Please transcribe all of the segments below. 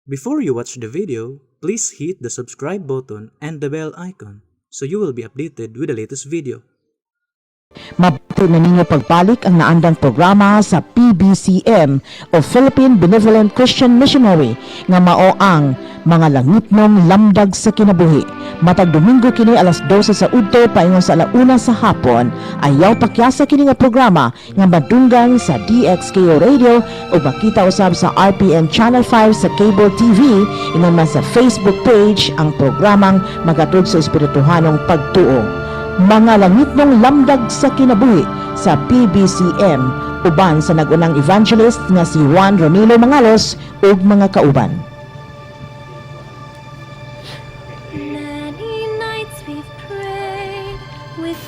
Before you watch the video, please hit the subscribe button and the bell icon so you will be updated with the latest video. Mabati na ninyo pagbalik ang naandang programa sa PBCM o Philippine Benevolent Christian Missionary nga mao ang Mga Langitnong Lamdag sa Kinabuhi. Matag Domingo kini alas 12 sa udto paingon sa alauna sa hapon. Ayaw pakyasa kini nga programa nga madunggan sa DXKO Radio o makita usab sa RPN Channel 5 sa Cable TV, ingon man sa Facebook page, ang programang magatod sa espirituhanong pagtuo. Mga Langitnong Lamdag sa Kinabuhi sa PBCM, uban sa nagunang evangelist nga si Juan Ronilo Mangalos ug mga kauban. Many nights we've prayed with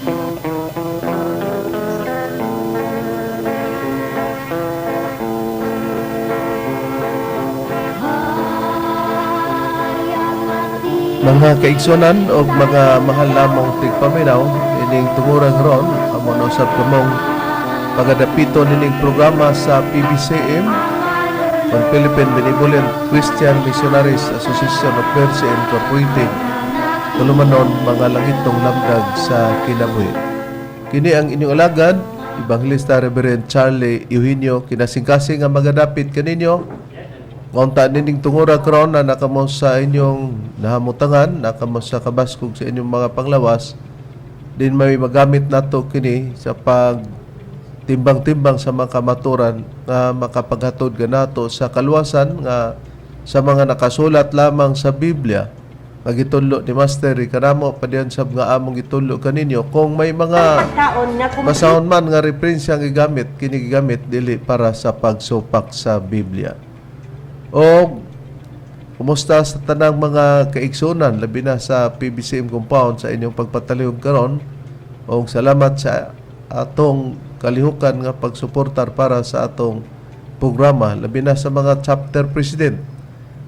Mga kaigsunan o mga mahal namong tigpaminaw, ining tungurang ron, amo na usab kamong pagadapito nining programa sa PBCM, on Philippine Benevolent Christian Missionaries Association of Mercy Incorporated, tulumanon Mga Langitong Lamdag sa Kinabuhi. Kini ang inyong alagad, Evangelista Reverend Charlie Eugenio, kinasingkasing nga magadapit kaninyo. Ngaunta nining tungura karon na nakamo sa inyong nahamutangan, nakamo sa kabaskog sa inyong mga panglawas, din may magamit nato kini sa pag timbang-timbang sa mga kamaturan nga makapaghatod kanato sa kaluwasan nga sa mga nakasulat lamang sa Biblia nga gitudlo ni Master kanamo, padayon sab nga among gitudlo kaninyo. Kung may mga basahon man nga referensya ang gigamit, kini gigamit dili para sa pagsupak sa Biblia. O kumusta sa tanang mga kaigsunan, labi na sa PBCM compound, sa inyong pagpatalihog karon? Og salamat sa atong kalihukan nga pagsuportar para sa atong programa, labi na sa mga chapter president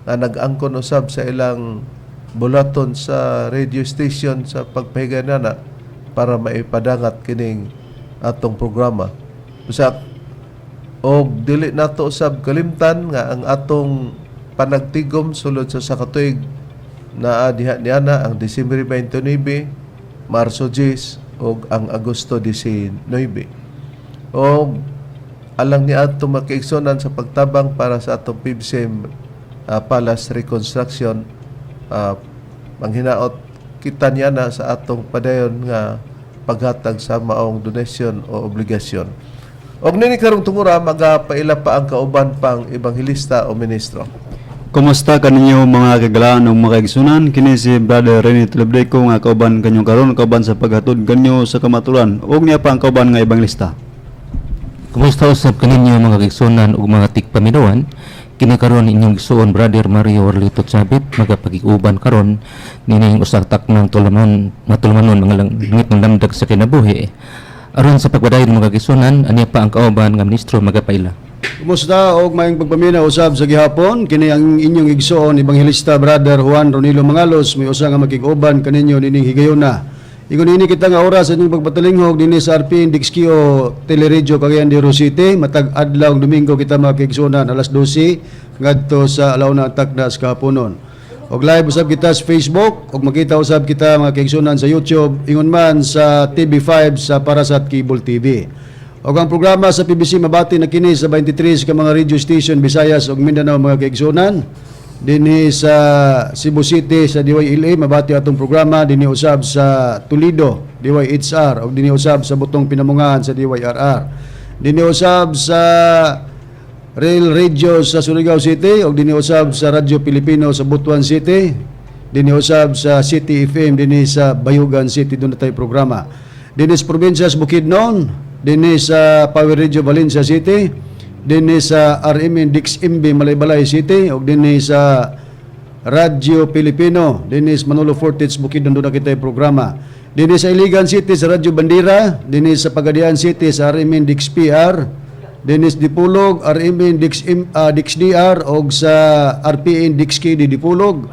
nga nag-angkon usab sa ilang bulaton sa radio station sa pagpahigaynana para maipadangat kining atong programa. Usa og dili nato usab kalimtan nga ang atong panagtigom sulod sa sakatuig naa diha niana ang Disyembre 29, Marso 10 ug ang Agosto 19. Og alang ni adto makiigsonan sa pagtabang para sa atong PBCM Palace Reconstruction, manghinaot kita niya na sa atong padayon nga paghatag sa maong donasyon o obligasyon. Og nini karong tungura, magapaila pa ang kauban pang ebanghelista o ministro. Kumusta kaninyo, mga kagalaan ug mga kaigsunan? Kini si Brother Rene Tulabdeco nga kauban kanyo karon, kauban sa paghatod kanyo sa kamaturan, ug niya pa ang kauban nga ebangelista. Kumusta usab kaninyo, mga kaigsunan ug mga tigpaminawan? Kini karon inyong igsuon, Brother Mario Orlito Chabit, magapakig-uban karon nining usa taknang tulumanon, matulumanon, Mga Langitnong Lamdag sa Kinabuhi. Aron sa pagpadayon, mga kaigsunan, aniya pa ang kauban nga ministro magapaila. Kumusta og maayong pagpaminaw usab sa gihapon? Kini ang inyong igsuon, Ebanghelista Brother Juan Ronilo Mangalos, may usa nga makig-uban kaninyo nining higayona. Ingon ini kita nga oras sa inyong pagpatalinghog dinhi sa RPN DXKO Teleradyo Cagayan de Oro City. Matag adlaw Domingo kita, mga kaigsuonan, alas 12 ngadto sa alauna ang takna sa kahaponon. Og live usab kita sa Facebook ug makita usab kita, mga kaigsuonan, sa YouTube, ingon man sa TV5 sa Parasat Cable TV. Og ang programa sa PBC mabati na kini sa 23 ka mga radio station, Visayas ug Mindanao, mga kaigsuonan. Dinhi sa Cebu City sa DYLA mabati atong programa, dinhi usab sa Toledo DYHR ug dinhi usab sa Butong Pinamungahan sa DYRR. Dinhi usab sa Rail Radio sa Surigao City ug dinhi usab sa Radyo Pilipino sa Butuan City. Dinhi usab sa City FM dinhi sa Bayugan City duna tay programa. Dinhi sa probinsya sa Bukidnon, dinhi sa Power Radio Valencia City, dinhi sa RMN DXMB Malaybalay City ug dinhi sa Radyo Pilipino dinhi sa Manolo Fortich, Bukidnon duna kitay programa. Dinhi sa Iligan City sa Radyo Bandera, dinhi sa Pagadian City sa RMN DXPR, dinhi sa Dipolog, RMN DXDR og sa RPN DXKD Dipolog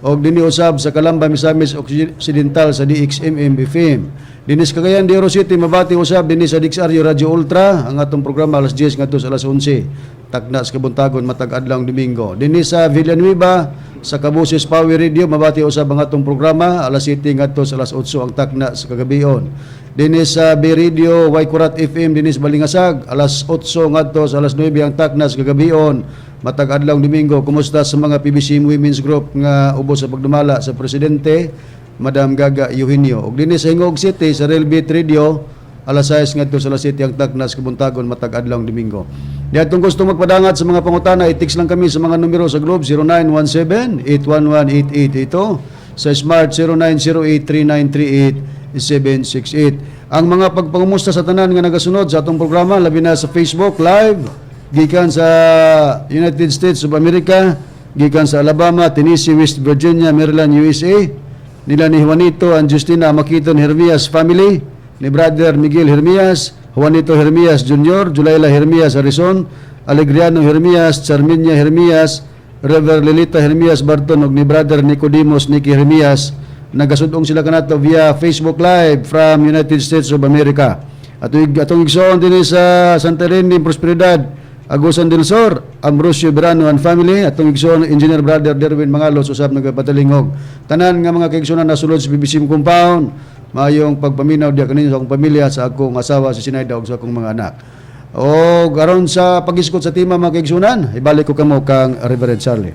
og dinhi usab sa Calamba, Misamis Occidental sa DXMM FM. Dinhi sa Cagayan de Oro City mabati usab dinhi sa DXRU Radio Ultra ang atong programa alas 10 ngadto sa alas 11. Takna sa kabuntagon matag adlaw Domingo. Dinhi sa Villanueva sa Kabusis Power Radio, mabati usab ang atong programa alas 7 ngadto sa alas 8 ang takna sa kagabion. Dinhi sa B Radio Waikurat FM dinhi sa Balingasag, alas 8 ngadto sa alas 9 ang takna sa kagabion matag adlaw Domingo. Kumusta sa mga PBC Women's Group nga ubos sa pagdumala sa presidente Madam Gaga Eugenio. Ug dinhi sa Gingoog City sa Real Beat Radio, alas 6 ngadto sa alas 7 ang takna sa kabuntagon matag adlaw Domingo. Di atong gusto magpadangat sa mga pangutana, i-text lang kami sa mga numero sa Globe 0917-811-8882, sa Smart 0908-3938-768. Ang mga pagpangumusta sa tanan nga nagasunod sa atong programa, labi na sa Facebook Live, gikan sa United States of America, gikan sa Alabama, Tennessee, West Virginia, Maryland, USA, nila ni Juanito and Justina Makiton Hermias family, ni Brother Miguel Hermias, Juanito Hermias Jr., Julayla Hermias Arizon, Alegriano Hermias, Charminia Hermias, Rever Lilita Hermias Barton ug ni Brother Nicodemus Nicky Hermias. Nagasudong sila kanato via Facebook Live from United States of America. Atong igsoon dinhi sa Santa Irene Prosperidad, Agusan del Sur, Ambrosio Verano and family, atong igsoon Engineer Brother Derwin Mangalos usab nagapatalingog. Tanan nga mga kaigsuonan nasulod sa PBC compound, maayong pagpaminaw diya kaninyo sa akong pamilya, sa akong asawa si Sinaida ug sa akong mga anak. O aron sa pagisgot sa tema, mga kaigsuonan, ibalik ko kamo kang Reverend Charlie.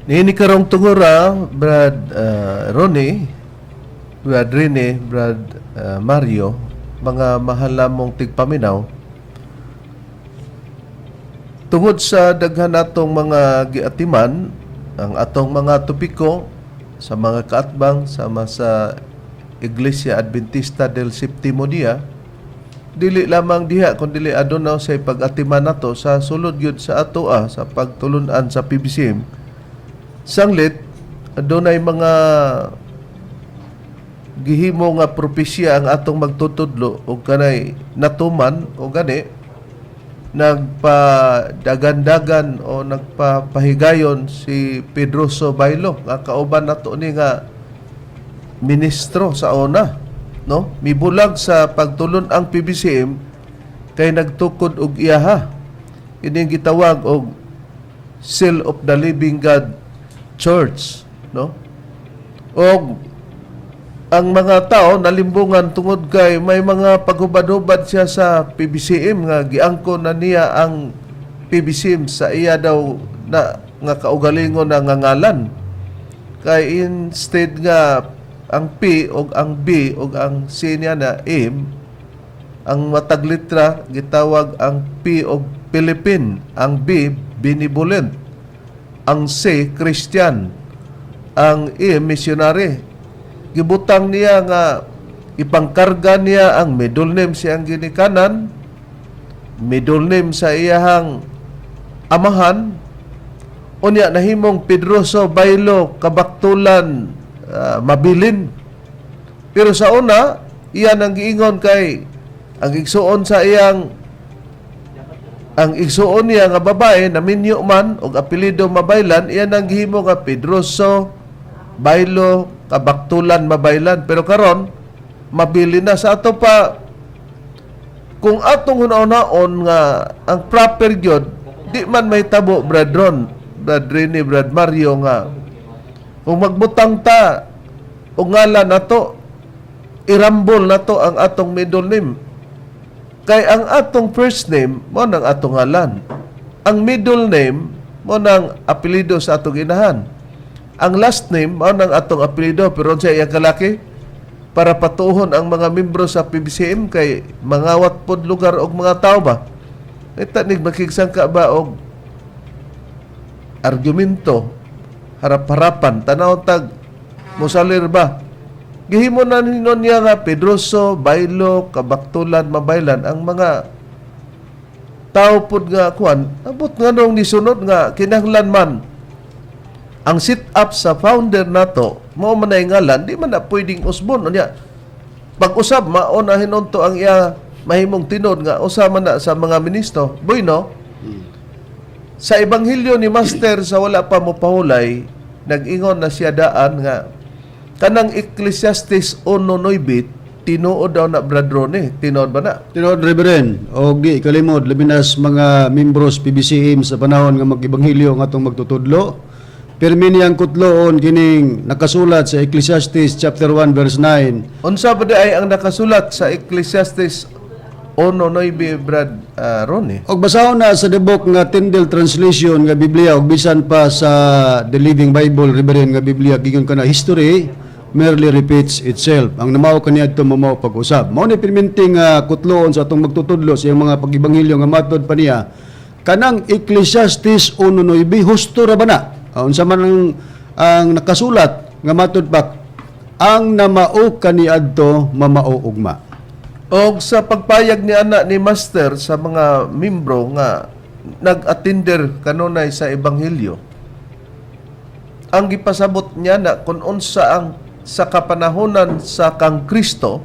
Niini karong tungura, Brad Ronnie, Brad Rene, Brad Mario, mga mahal namong tigpaminaw, tungod sa daghan natong mga giatiman, ang atong mga topiko sa mga kaatbang sama sa Iglesia Adventista del Septimo Dia, dili lamang diha kun dili aduna sa pag-atiman nato sa sulod gyud sa atoa sa pagtulun-an sa PBCM. Sanglit adunay mga gihimo nga propesya ang atong magtutudlo og kanay natuman o gani nagpadagan-dagan o nagpapahigayon si Pedroso Bailo nga kauban nato ni nga ministro sa una, no, mibulag sa pagtulon ang PBCM kay nagtukod og iyaha ining gitawag og Seal of the Living God Church, no, og ang mga tao nalimbungan tungod kay may mga paghubad-hubad siya sa PBCM nga giangkon na niya ang PBCM sa iya daw na nga kaugalingon na nga ngalan, kay instead nga ang P og ang B og ang C niya na M ang matag litra, gitawag ang P og Philippine, ang B benevolent, ang C Christian, ang E missionary. Gibutang niya nga ipangkarga niya ang middle name siyang ginikanan, middle name sa iyahang amahan, unya nahimong Pedroso Bailo Kabaktulan Mabilin. Pero sa una iya nang giingon kay ang igsuon sa iyang ang igsuon niya nga babae naminyo man og apelyido Mabaylan, iya nang gihimo nga Pedroso Bailo Kabaktulan Mabaylan, pero karon mabili na. Sa ato pa, kung atong hunaon nga ang proper gyud, di man mahitabo, Brad Ron, Brad Rene, Brad Mario, nga kung magbutang ta og ngalan nato, irambol nato ang atong middle name, kay ang atong first name mo nang atong ngalan, ang middle name mo nang apelyido sa atong inahan, ang last name mao nang atong apelyido. Pero sa iyang kalaki, para patuhon ang mga membro sa PBCM kay mangawat pod lugar og mga tao ba, ita nig makigsangka ba og argumento harap-harapan, tanaw tag musalir ba. Gihimo na hinon niya nga Pedroso Bailo Kabaktulan Mabaylan. Ang mga tao pod nga kuan abot nga nung nisunod nga kinahanglan man ang sit up sa founder nato mao man ay ngalan, di man na pwedeng usbon. Unya pag-usab mao na hinunto ang iya mahimong tinuod nga usa man na sa mga ministro, bueno. Sa ebanghelyo ni Master sa wala pa mo pahulay, nag-ingon na siya daan nga kanang Ecclesiastes 1:9. Tinuod daw na, Brad Ronnie. Tinuod ba na? Tinuod, Reverend, og di kalimod labi na sa mga membros PBCM sa panahon nga mag-ebanghelyo ang atong magtutudlo. Pirmi niyang kutloon kining nakasulat sa Ecclesiastes chapter 1 verse 9. Unsa ba di ay ang nakasulat sa Ecclesiastes 1:9, Brad Ronnie? Og basahon na sa the book nga Tyndale Translation nga Biblia og bisan pa sa The Living Bible, Reverend, nga Biblia, giingon kana, "History merely repeats itself." Ang namao kaniadto mamao pag-usab. Mao ni pirminting kutloon sa atong magtutudlo sa iyang mga pag-ebanghelyo nga matod pa niya kanang Ecclesiastes 1:9, husto ra ba na? Unsa man ang nakasulat nga matod pa ang namao kaniadto mamao ugma. Og sa pagpayag ni ana ni Master sa mga membro nga nag-attender kanunay sa ebanghelyo, ang gipasabot niya na kung unsa ang sa kapanahonan sa kang Kristo,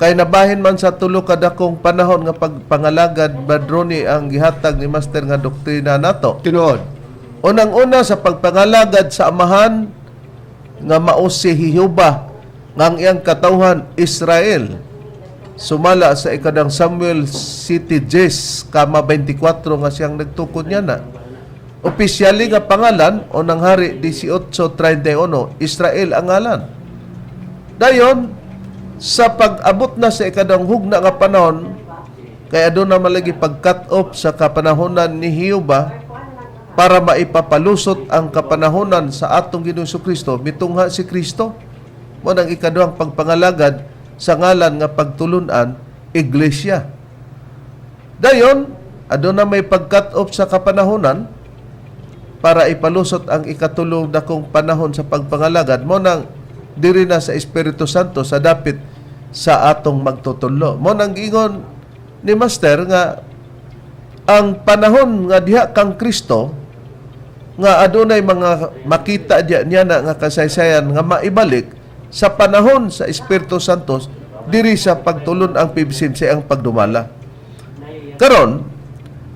kay nabahin man sa tulo ka dakong panahon nga pagpangalagad, Brad Ronnie, ang gihatag ni Master nga doktrina nato. Tinuod. Unang-una sa pagpangalagad sa Amahan nga mao si Jehova nga ang iyang katawhan Israel. Sumala sa ikaduhang Samuel City 10 kama 24 nga siyang nagtukod niya na. Opisyali nga pangalan, Unang Hari 18:31, Israel ang ngalan. Dayon sa pag-abot na sa ikaduhang hugna nga panahon, kay aduna malagi pag-cut off sa kapanahonan ni Jehova para maipapalusot ang kapanahonan sa atong Ginoong Kristo, mitungha si Kristo. Mao nang ikaduhang pagpangalagad sa ngalan nga pagtulunan, Iglesia. Dayon, aduna may pag-cut off sa kapanahonan para ipalusot ang ikatulong dakong panahon sa pagpangalagad, mo nang diri na sa Espiritu Santo sa dapit sa atong magtutudlo. Mo nang giingon ni Master nga ang panahon nga diha kang Kristo nga adunay mga makita diya niya na nga kasaysayan nga maibalik sa panahon sa Espiritu Santo diri sa pagtulon ang PBCM sa ang pagdumala. Karon,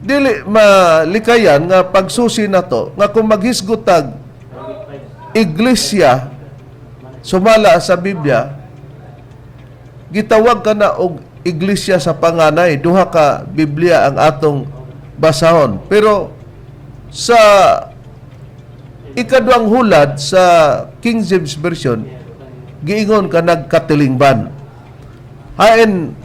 dili malikayan nga pagsusi nato nga kung maghisgutag iglesia sumala sa Biblia, gitawag ka na og iglesia sa panganay. Duha ka Biblia ang atong basahon, pero sa ikaduhang hulad sa King James Version giingon ka nagkatilingban. Hain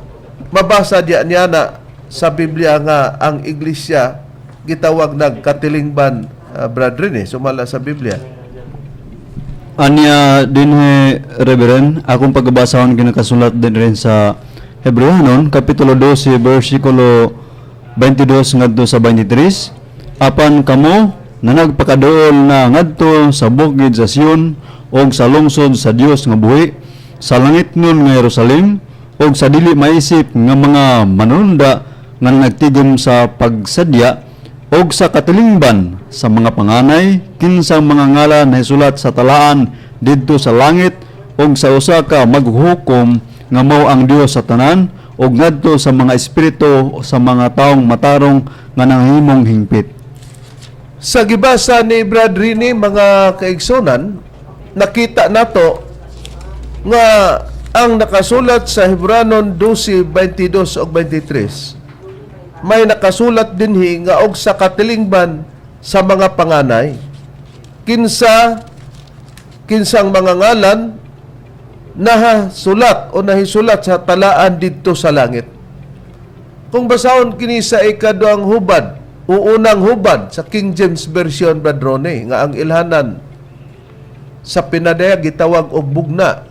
mabasa diya niya na sa Biblia nga ang iglesia gitawag nagkatilingban, brethren, eh, sumala sa Biblia? Anya dinhe, Reverend, akong pagbabasahon ginakasulat din rin sa Hebreohanon kapitulo 12 bersikulo 22 ngadto sa 23. Apan kamo na nagpakaduol na ngadto sa bukid sa Sion og sa lungsod sa Dios nga buhi, sa langit nun nga Jerusalem, og sa dili maisip nga mga manununda nga nagtigom sa pagsadya, og sa katilingban sa mga panganay kinsang mga ngalan nahisulat sa talaan didto sa langit, og sa usa ka maghukom nga mao ang Dios sa tanan, og ngadto sa mga espiritu sa mga taong matarong nga nahimong hingpit. Sa gibasa ni Brad Rini, mga kaigsunan, nakita nato nga ang nakasulat sa Hebranon 12:22 ug 23, may nakasulat dinhi nga og sa katilingban sa mga panganay kinsa kinsang mga ngalan nahasulat o nahisulat sa talaan didto sa langit. Kung basahon kini sa ikaduhang hubad o unang hubad sa King James Version, Brad Ronnie, nga ang ilhanan sa pinadayag gitawag og bugna.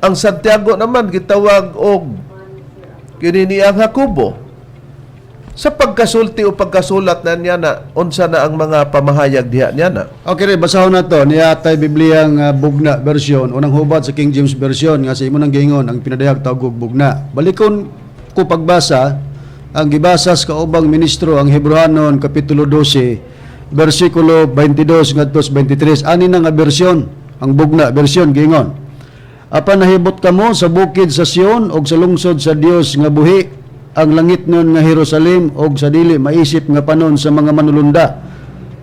Ang Santiago naman gitawag og kini ni ang Jacobo. Sa pagkasulti o pagkasulat na niya na, unsa na ang mga pamahayag diha niya na? Okay, re, basahon na to. Niya tay Biblia nga bugna version, unang hubad sa King James Version nga sa imo nang giingon ang pinadayag tawag og bugna. Balikon ko pagbasa ang gibasa sa kaubang ministro, ang Hebreohanon kapitulo 12 bersikulo 22 ngadto sa 23. Ani na nga bersyon, ang bugna version, giingon: "Apan nahibot kamo sa bukid sa Sion og sa lungsod sa Dios nga buhi, ang langit nun nga Jerusalem, og sa dili maisip nga panon sa mga manulunda,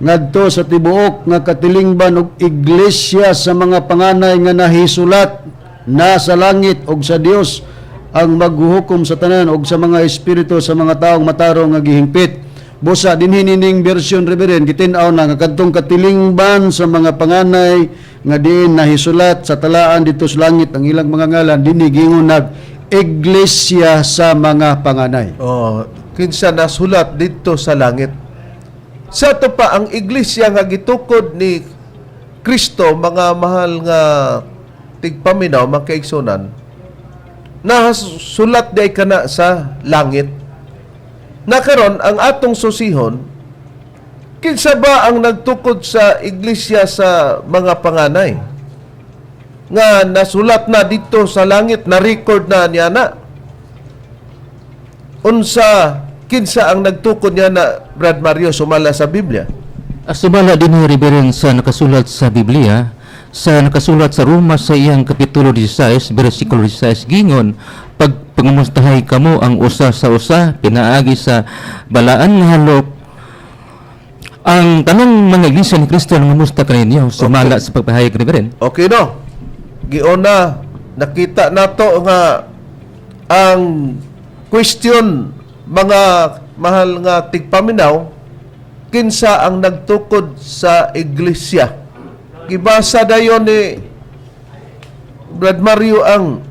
ngadto sa tibuok nga katilingban og iglesia sa mga panganay nga nahisulat Nasa langit og sa Dios ang maghuhukom sa tanan og sa mga espiritu sa mga taong matarong nga gihingpit. Busa dinhi nining version, Reverend, gitin-aw na nga kadtong katilingban sa mga panganay nga diin nahisulat sa talaan dito sa langit ang ilang mga ngalan, dinhi gingon nag iglesia sa mga panganay. Oh, kinsa nasulat didto sa langit. Sa ato pa ang iglesia nga gitukod ni Kristo, mga mahal nga tigpaminaw, mga kaigsunan, nasulat di kana sa langit. Nakaron ang atong susihon, kinsa ba ang nagtukod sa iglesia sa mga panganay nga nasulat na dito sa langit, na record na niya na? Unsa, kinsa ang nagtukod niya na, Brad Mario, sumala sa Biblia? Sumala din ni Reverend sa nakasulat sa Biblia, sa nakasulat sa Roma sa iyang kapitulo 16, versikulo 16, gingon, "Pag pangamustahay kamo ang usa sa usa pinaagi sa balaan nga halok." Ang tanang mga iglesia ni Kristo nangamusta kaninyo, sumala sa pagpahayag, Reverend. Okay, no? Giuna, nakita nato nga ang question, mga mahal nga tigpaminaw, kinsa ang nagtukod sa iglesia. Gibasa dayon ni Brad Mario ang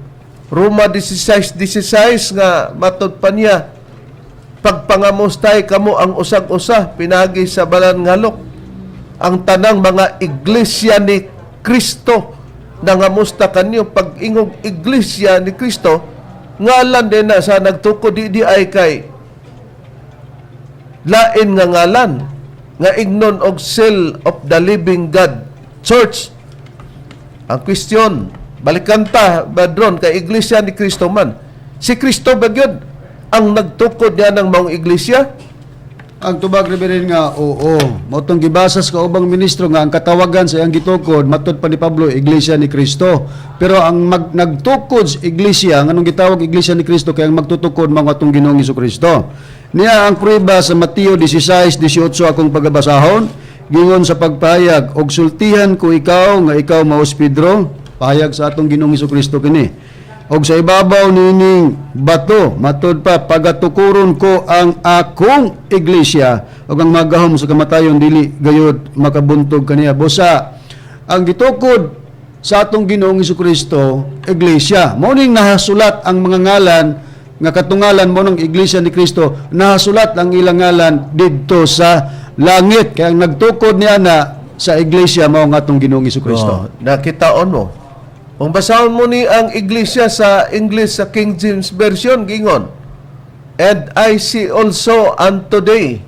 Roma 16:16 nga matod pa niya, "Pagpangamustay kamo ang usag-usa pinagi sa balaan nga halok. Ang tanang mga iglesia ni Kristo nangamusta kanyo." Pag ingog iglesia ni Kristo, ngalan din na sa nagtukod di ay kay lain nga ngalan nga ignon og Seal of the Living God Church. Ang question, balikan ta, Badron, kay iglesia ni Kristo man. Si Kristo ba gyud ang nagtukod niya ng maong iglesia? Ang tubag, Reverend, nga oo. Mao tong gibasa sa kaubang ministro nga ang katawagan sa iyang gitukod, matud pa ni Pablo, Iglesia ni Kristo. Pero ang nagtukod sa iglesia, nganong gitawag Iglesia ni Kristo, kay ang magtutukod mao atong Ginoong Kristo. Niya ang prueba sa Mateo 16:18 akong pagabasahon, gingon sa pagpahayag, "Og sultihan ko ikaw nga ikaw mao si Pedro," pahayag sa atong Ginoong Kristo kini. "Og sa ibabaw nining bato," matud pa, "pagatukuron ko ang akong iglesia ug ang magahom sa kamatayon dili gayud makabuntog kaniya." Busa ang gitukod sa atong Ginoong Kristo, iglesia. Mao ning nahasulat ang mga ngalan nga katungalan mo ng iglesia ni Kristo, nahasulat ang ilang ngalan didto sa langit. Kaya ang nagtukod niya na sa iglesia mao ang atong Ginoong Kristo. Oh, nakitaon mo. Kung basahon mo ni ang iglesia sa English sa King James Version, gingon, "And I say also unto thee,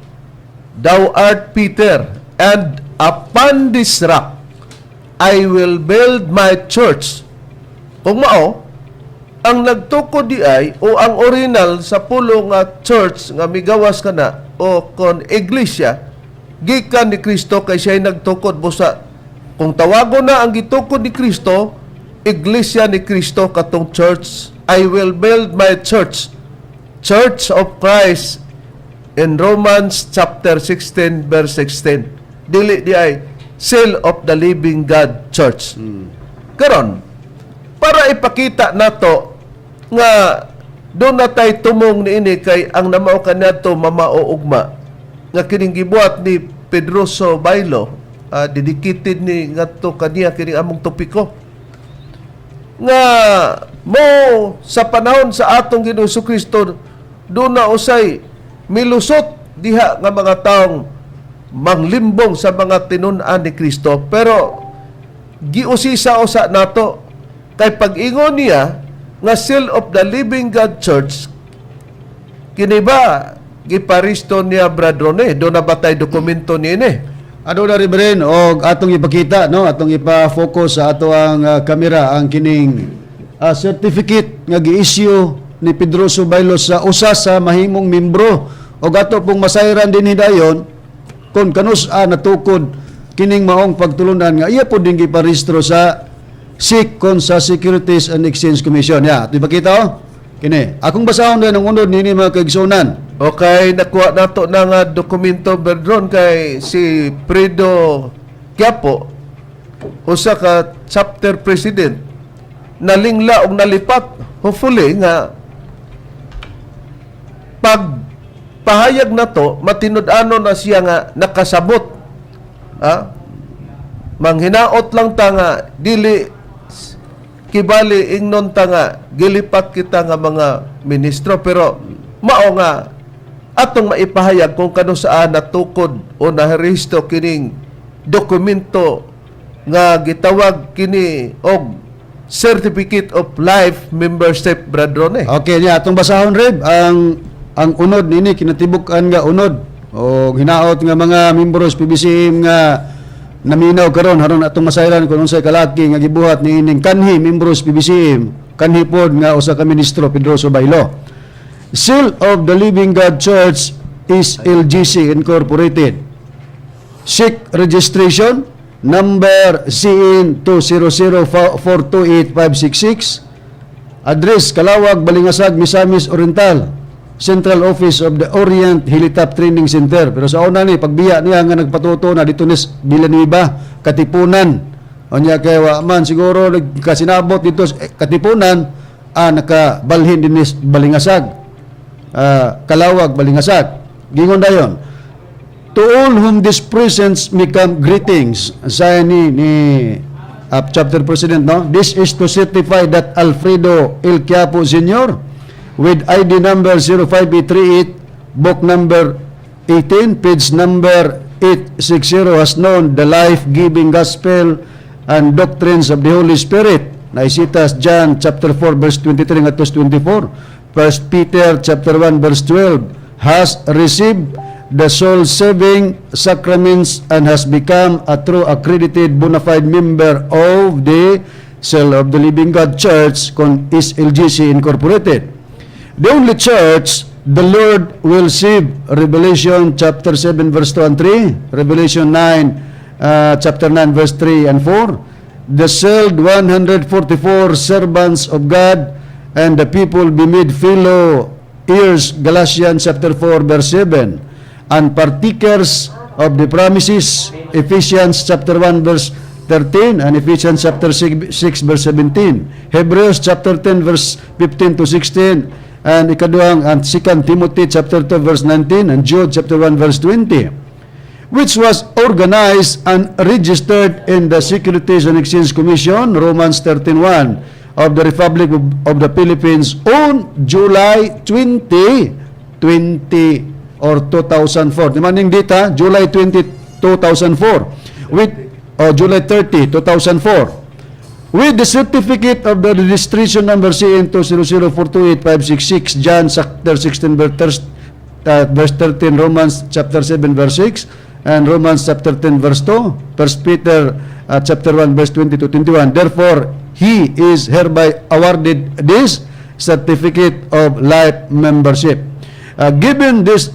thou art Peter, and upon this rock I will build my church." Kung mao, ang nagtukod di ay o ang original sa pulo nga church nga migawas kana o kon iglesia gikan ni Kristo kay siya'y nagtukod. Busa kung tawagon na ang gitukod ni Kristo iglesia ni Kristo katong church, "I will build my church," Church of Christ in Romans chapter 16 verse 16, dili di ay Seal of the Living God Church. Karon, para ipakita nato nga doon na tay tumong niini kay ang namao kaniadto mamao ugma nga kining gibuhat ni Pedroso Bailo, dedicated ni ngadto kaniya kining among topiko nga mo sa panahon sa atong Ginoong Kristo doon na usay milusot diha nga mga taong manglimbong sa mga tinun-an ni Kristo, pero giusisa usa nato kay pag-ingon niya nga Seal of the Living God Church, kini ba giparisto niya, Brad Rone? Do na ba tay dokumento niini? Ano na, Reverend, og atong ipakita, no, atong ipa-focus sa ato ang kamera ang kining certificate nga gi-issue ni Pedroso Baylos sa usa sa mahimong membro og ato pong masayran din hidayon kung kanus-a natukod kining maong pagtulunan nga iya po din giparehistro sa SEC kon sa Securities and Exchange Commission. Ya, ato ipakita oh. Kini. Akong basahon din ang unod nini, mga kaigsunan. Okay, nakuha nato na nga dokumento, Berdron, kay si Fredo Quiapo, usa ka chapter president. Nalingla og nalipat. Hopefully nga pag pahayag na to, matinud-ano na siya nga nakasabot. Ha? Manghinaot lang ta nga dili kibali ingnon ta nga gilipat kita nga mga ministro, pero mao nga atong maipahayag kung kano saan natukod o naharehistro kining dokumento nga gitawag kini og Certificate of Life Membership, Brad Rone. Okay, niya atong basahon, Reb, ang unod nini, kinatibuk-an nga unod o hinaot nga mga membros PBCM nga naminaw karon, haron atong masayran kung unsay kalaki nga gibuhat ni ining kanhi membros PBCM, kanhi pod nga usa ka ministro, Pedroso Baylo. Seal of the Living God Church is LGC Incorporated. SEC registration number CN 200428566. Address: Kalawag, Balingasag, Misamis Oriental. Central Office of the Orient Hilltop Training Center. Pero sa una ni, pagbiya niya nga nagpatuto na dito ni Villanueva, Katipunan. Unya kay wa man siguro nagkasinabot dito sa Katipunan, nakabalhin din ni Balingasag. Kalawag, Balingasag. Gingon dayon. "To all whom this presents may come, greetings." Sa ni chapter president, no? "This is to certify that Alfredo El Quiapo Sr. with ID number 0538, book number 18, page number 860 has known the life-giving gospel and doctrines of the Holy Spirit." Naisitas John chapter 4 verse 23 ngadto 24. 1 Peter chapter 1 verse 12, has received the soul-saving sacraments and has become a true accredited bona fide member of the Seal of the Living God Church kon SLGC Incorporated. The only church the Lord will save, Revelation chapter 7 verse 2 and 3, Revelation 9, chapter 9 verse 3 and 4, the sealed 144 servants of God and the people be made fellow heirs, Galatians chapter 4 verse 7, and partakers of the promises, Ephesians chapter 1 verse 13 and Ephesians chapter 6, 6 verse 17, Hebrews chapter 10 verse 15 to 16, and ikaduhang and 2 Timothy chapter 2 verse 19 and Jude chapter 1 verse 20, which was organized and registered in the Securities and Exchange Commission, Romans 13:1 of the Republic of the Philippines on July 20, 20 or 2004. Di man ning data, July 20, 2004. With, oh, July 30, 2004. With the certificate of the registration number CN 200428566, John chapter 16 verse 13, Romans chapter 7 verse 6, and Romans chapter 10 verse 2, 1 Peter chapter 1 verse 20 to 21. Therefore, he is hereby awarded this certificate of life membership. Given this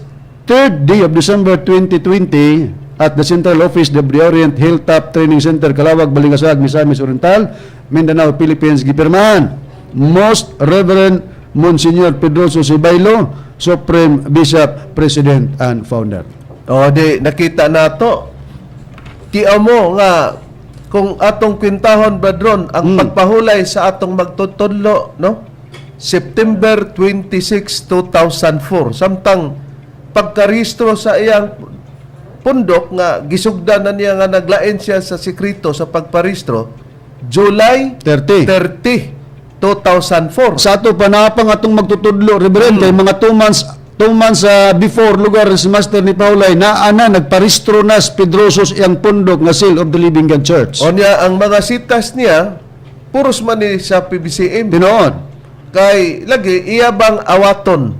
third day of December 2020 at the Central Office of the Orient Hilltop Training Center, Kalawag, Balingasag, Misamis Oriental, Mindanao, Philippines, gipirmahan. Most Reverend Monsignor Pedroso Sibaylo, Supreme Bishop, President and Founder. O di nakita nato. Tiaw mo nga kung atong kwintahon, Bradron, ang pagpahulay sa atong magtutudlo, no? September 26, 2004. Samtang pagkarehistro sa iyang pundok nga gisugdan na niya nga naglain siya sa sekreto sa pagparehistro, July 30. 30, 2004. Sa ato pa napang atong magtutudlo, Reverend, kay mga 2 months before lugar si Master ni Paulay na ana nagparehistro na si Pedroso sa iyang pundok nga Seal of the Living God Church. O niya, ang mga sitas niya puros man ni sa PBCM. Tinuod. Kay lagi iya bang awaton.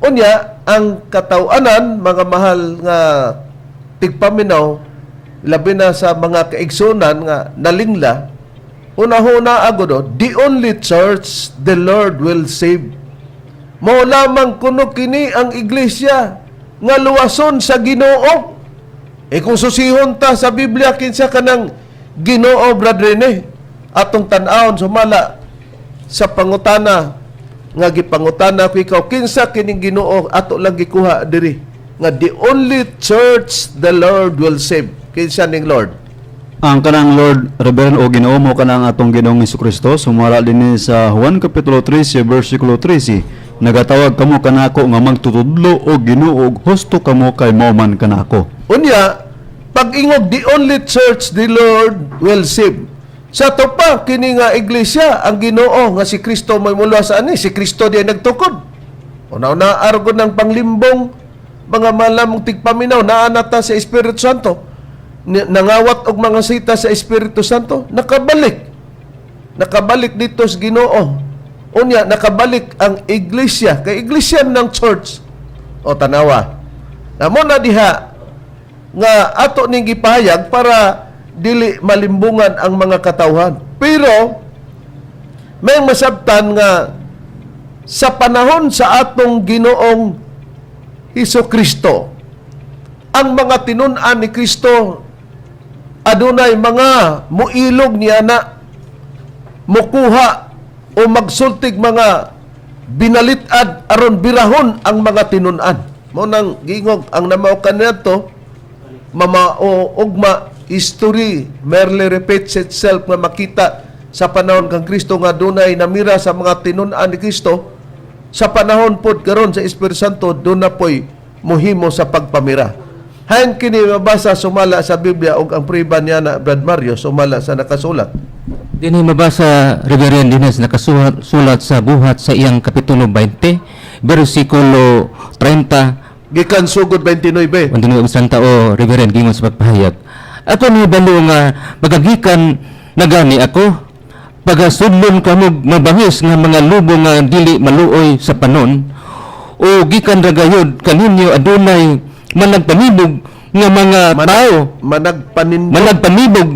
Unya ang katawanan, mga mahal nga tigpaminaw, labi na sa mga kaigsunan nga nalingla, una-huna agad, the only church the Lord will save. Mao lamang kuno kini ang iglesia nga luwason sa Ginoo. E kung susihon ta sa Biblia, kinsa kanang Ginoo, Brad Rene? Atong tan-awon sumala sa pangutana nga gipangutana ko ikaw, kinsa kining Ginoo? Ato lang gikuha diri nga the only church the Lord will save. Kinsa ning Lord? Ang kanang Lord, Reverend, o Ginoo mo kanang atong Ginoong Kristo, sumala dinhi sa Juan kapitulo 13 bersikulo 13, "Nagatawag kamo kanako nga magtutudlo o Ginoo ug husto kamo kay mao man kanako." Unya, pag-ingog "the only church the Lord will save." Sa ato pa, kini nga iglesia, ang Ginoo nga si Kristo may mula sa ani, si Kristo di ay nagtukod. Una-una argo ng panglimbong, mga malamong tigpaminaw, naanata sa Espiritu Santo. Nangawat og mga sita sa Espiritu Santo, nakabalik. Nakabalik dito sa Ginoo. Unya, nakabalik ang iglesia, kay iglesia ng church. O tanawa. Namo na diha nga ato ning gipahayag para dili malimbungan ang mga katawhan. Pero may masabtan nga sa panahon sa atong Ginoong Hesus Kristo, ang mga tinun-an ni Kristo adunay mga muilog niya na mukuha o magsultig mga binalit-ad aron birahon ang mga tinun-an. Mao nang gingog ang namao kaniadto mamao ugma, history merely repeats itself, nga makita sa panahon kang Kristo nga dunay namira sa mga tinun-an ni Kristo, sa panahon pod karon sa Espiritu Santo duna poy muhimo sa pagpamira. Hain kini mabasa sumala sa Biblia ug ang priba niya na, Brad Mario, sumala sa nakasulat? Dinhi mabasa, Reverend, dinhi sa nakasulat sulat sa Buhat sa iyang kapitulo 20 bersikulo 30 gikan sugod 29. Unti isang tao, Reverend, gingon sa pagpahayag, "Ako nahibalo nga magagikan na gani ako, pagasudlon kamo mabangis nga mga lubo nga dili maluoy sa panon, o gikan ra gayud kaninyo adunay managpanibog nga mga tao." Managpanindog. Managpanibog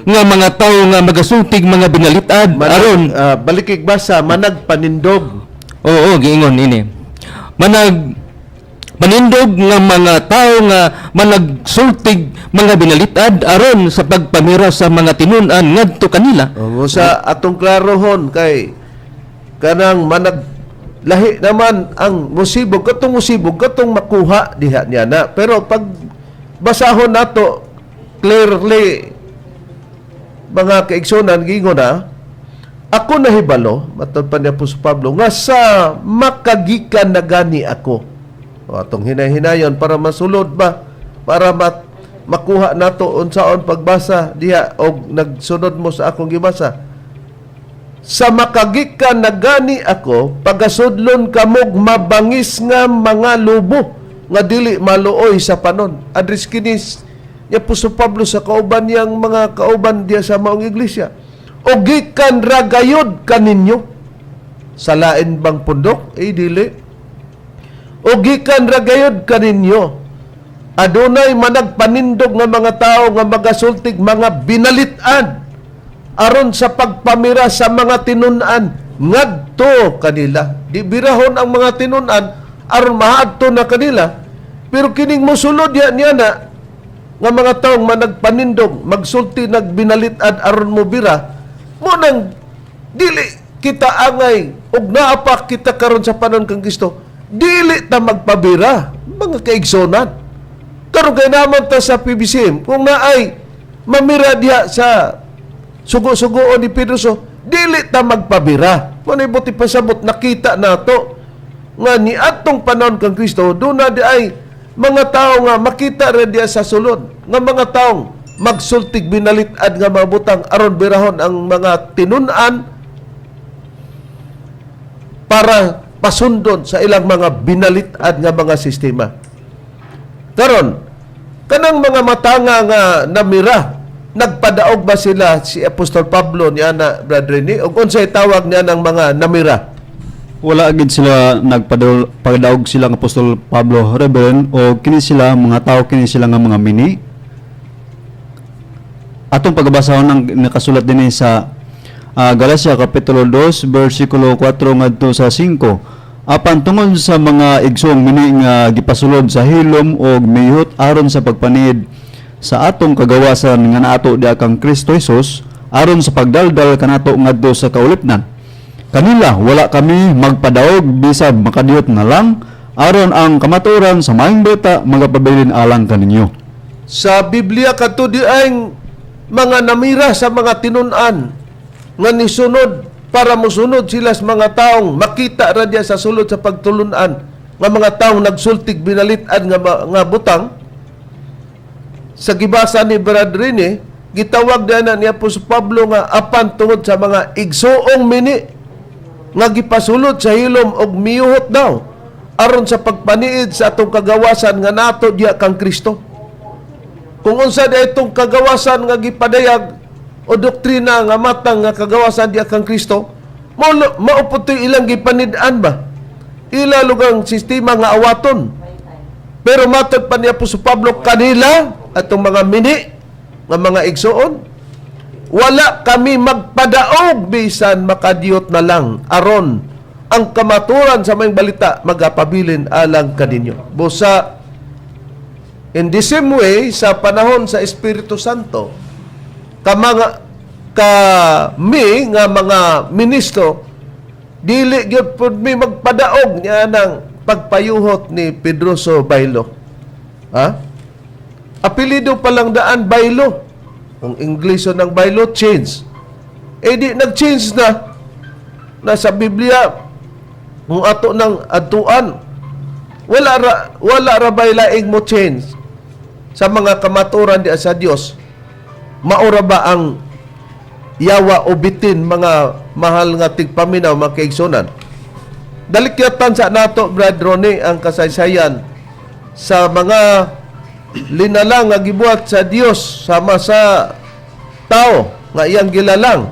nga mga tao nga magasultig mga binalit-ad aron Balikig basa, managpanindog. Oo, giingon ini. Manag manindog nga mga tao nga managsultig mga binalitad aron sa pagpamira sa mga tinun-an ngadto kanila. O, sa atong klarohon kay kanang manag lahi naman ang musibog, katong musibog, katong makuha diha niya na, pero pag basahon nato clearly, mga kaigsunan, gingon na, "Ako nahibalo," matod pa ni Apostol Pablo, "nga sa makagikan na gani ako." O, atong hinay-hinayon para masulod ba, para makuha nato unsaon pagbasa diha og nagsunod mo sa akong gibasa. "Sa makagikan na gani ako, pagasudlon kamog mabangis nga mga lubo nga dili maluoy sa panon." Address kini ni Apostol Pablo sa kauban niyang mga kauban diya sa maong iglesia. "O gikan ra gayod kaninyo." Sa lain bang pundok? Eh, dili. "O gikan ra gayod kaninyo adunay managpanindog nga mga tao nga magasultig mga binalit-an aron sa pagpamira sa mga tinun-an ngadto kanila." Di birahon ang mga tinun-an aron maadto na kanila, pero kining mosulod ya niya na nga mga taong managpanindog, magsulti nagbinalit-ad aron mo bira mo nang dili kita angay og naa pa kita karon sa panahon kang Kristo, dili ta magpabira, mga kaigsonan. Karon kay naman ta sa PBCM, kung naay mamira diha sa sugo-sugoon ni Pedro, so dili ta magpabira. Mo na buti pasabot, nakita nato nga ni atong panahon kang Kristo doon na di ay mga tao nga makita ra diha sa sulod nga mga taong magsultig binalit-ad nga mga butang aron birahon ang mga tinun-an para pasundon sa ilang mga binalit-ad nga mga sistema. Karon, kanang mga matanga nga namira, nagpadaog ba sila si Apostol Pablo niya na, Brad Rene? O unsay tawag niya ng mga namira? Wala agad sila nagpadaog sila ng Apostol Pablo, Reverend, o kini sila mga tao, kini sila nga mga mini. Atong pagbasahon ang nakasulat dinhi sa Galacia kapitulo 2 bersikulo 4 ngadto sa 5. "Apan tungod sa mga igsoong mini nga gipasulod sa hilom og mihot aron sa pagpaniid sa atong kagawasan nga naato diha kang Kristo Jesus aron sa pagdaldal kanato ngadto sa kaulipnan. Kanila wala kami magpadaog bisag makadiyot na lang aron ang kamatuoran sa maayong balita magapabilin alang kaninyo." Sa Biblia kadto di ay Mga namira sa mga tinun-an nga nisunod para mosunod sila sa mga taong makita ra diya sa sulod sa pagtulunan nga mga taong nagsultig binalit-an nga, nga butang. Sa gibasa ni Brad Rene, gitawag na na ni Apostol Pablo nga apan tungod sa mga igsuong mini nga gipasulod sa hilom og miyuhot daw aron sa pagpaniid sa atong kagawasan nga nato diya kang Kristo. Kung unsa di itong kagawasan nga gipadayag o doktrina nga matang nga kagawasan diya kang Kristo, mao mao po to'y ilang gipanid-an ba? Ila lugang sistema nga awaton. Pero matod pa ni Apostol Pablo kanila atong mga mini nga mga igsuon, wala kami magpadaog bisan makadiyot na lang aron ang kamaturan sa maayong balita magapabilin alang kaninyo. Busa in the same way sa panahon sa Espiritu Santo, kamanga kami nga mga ministro, dili gyud pud mi magpadaog niya ng pagpayuhot ni Pedroso Baylo. Ha? Apelido pa lang daan Baylo. Ang Ingleso ng Baylo, change. Eh di nag-change na. Nasa Biblia kung ato ng adtuan, wala ra bay laing mo change sa mga kamaturan di sa Dios. Maura ba ang yawa o bitin, mga mahal nga tigpaminaw, mga kaigsunan? Dalikyatan sa nato, Brad Ronnie, ang kasaysayan sa mga linalang nga gibuhat sa Dios sama sa tao nga iyang gilalang.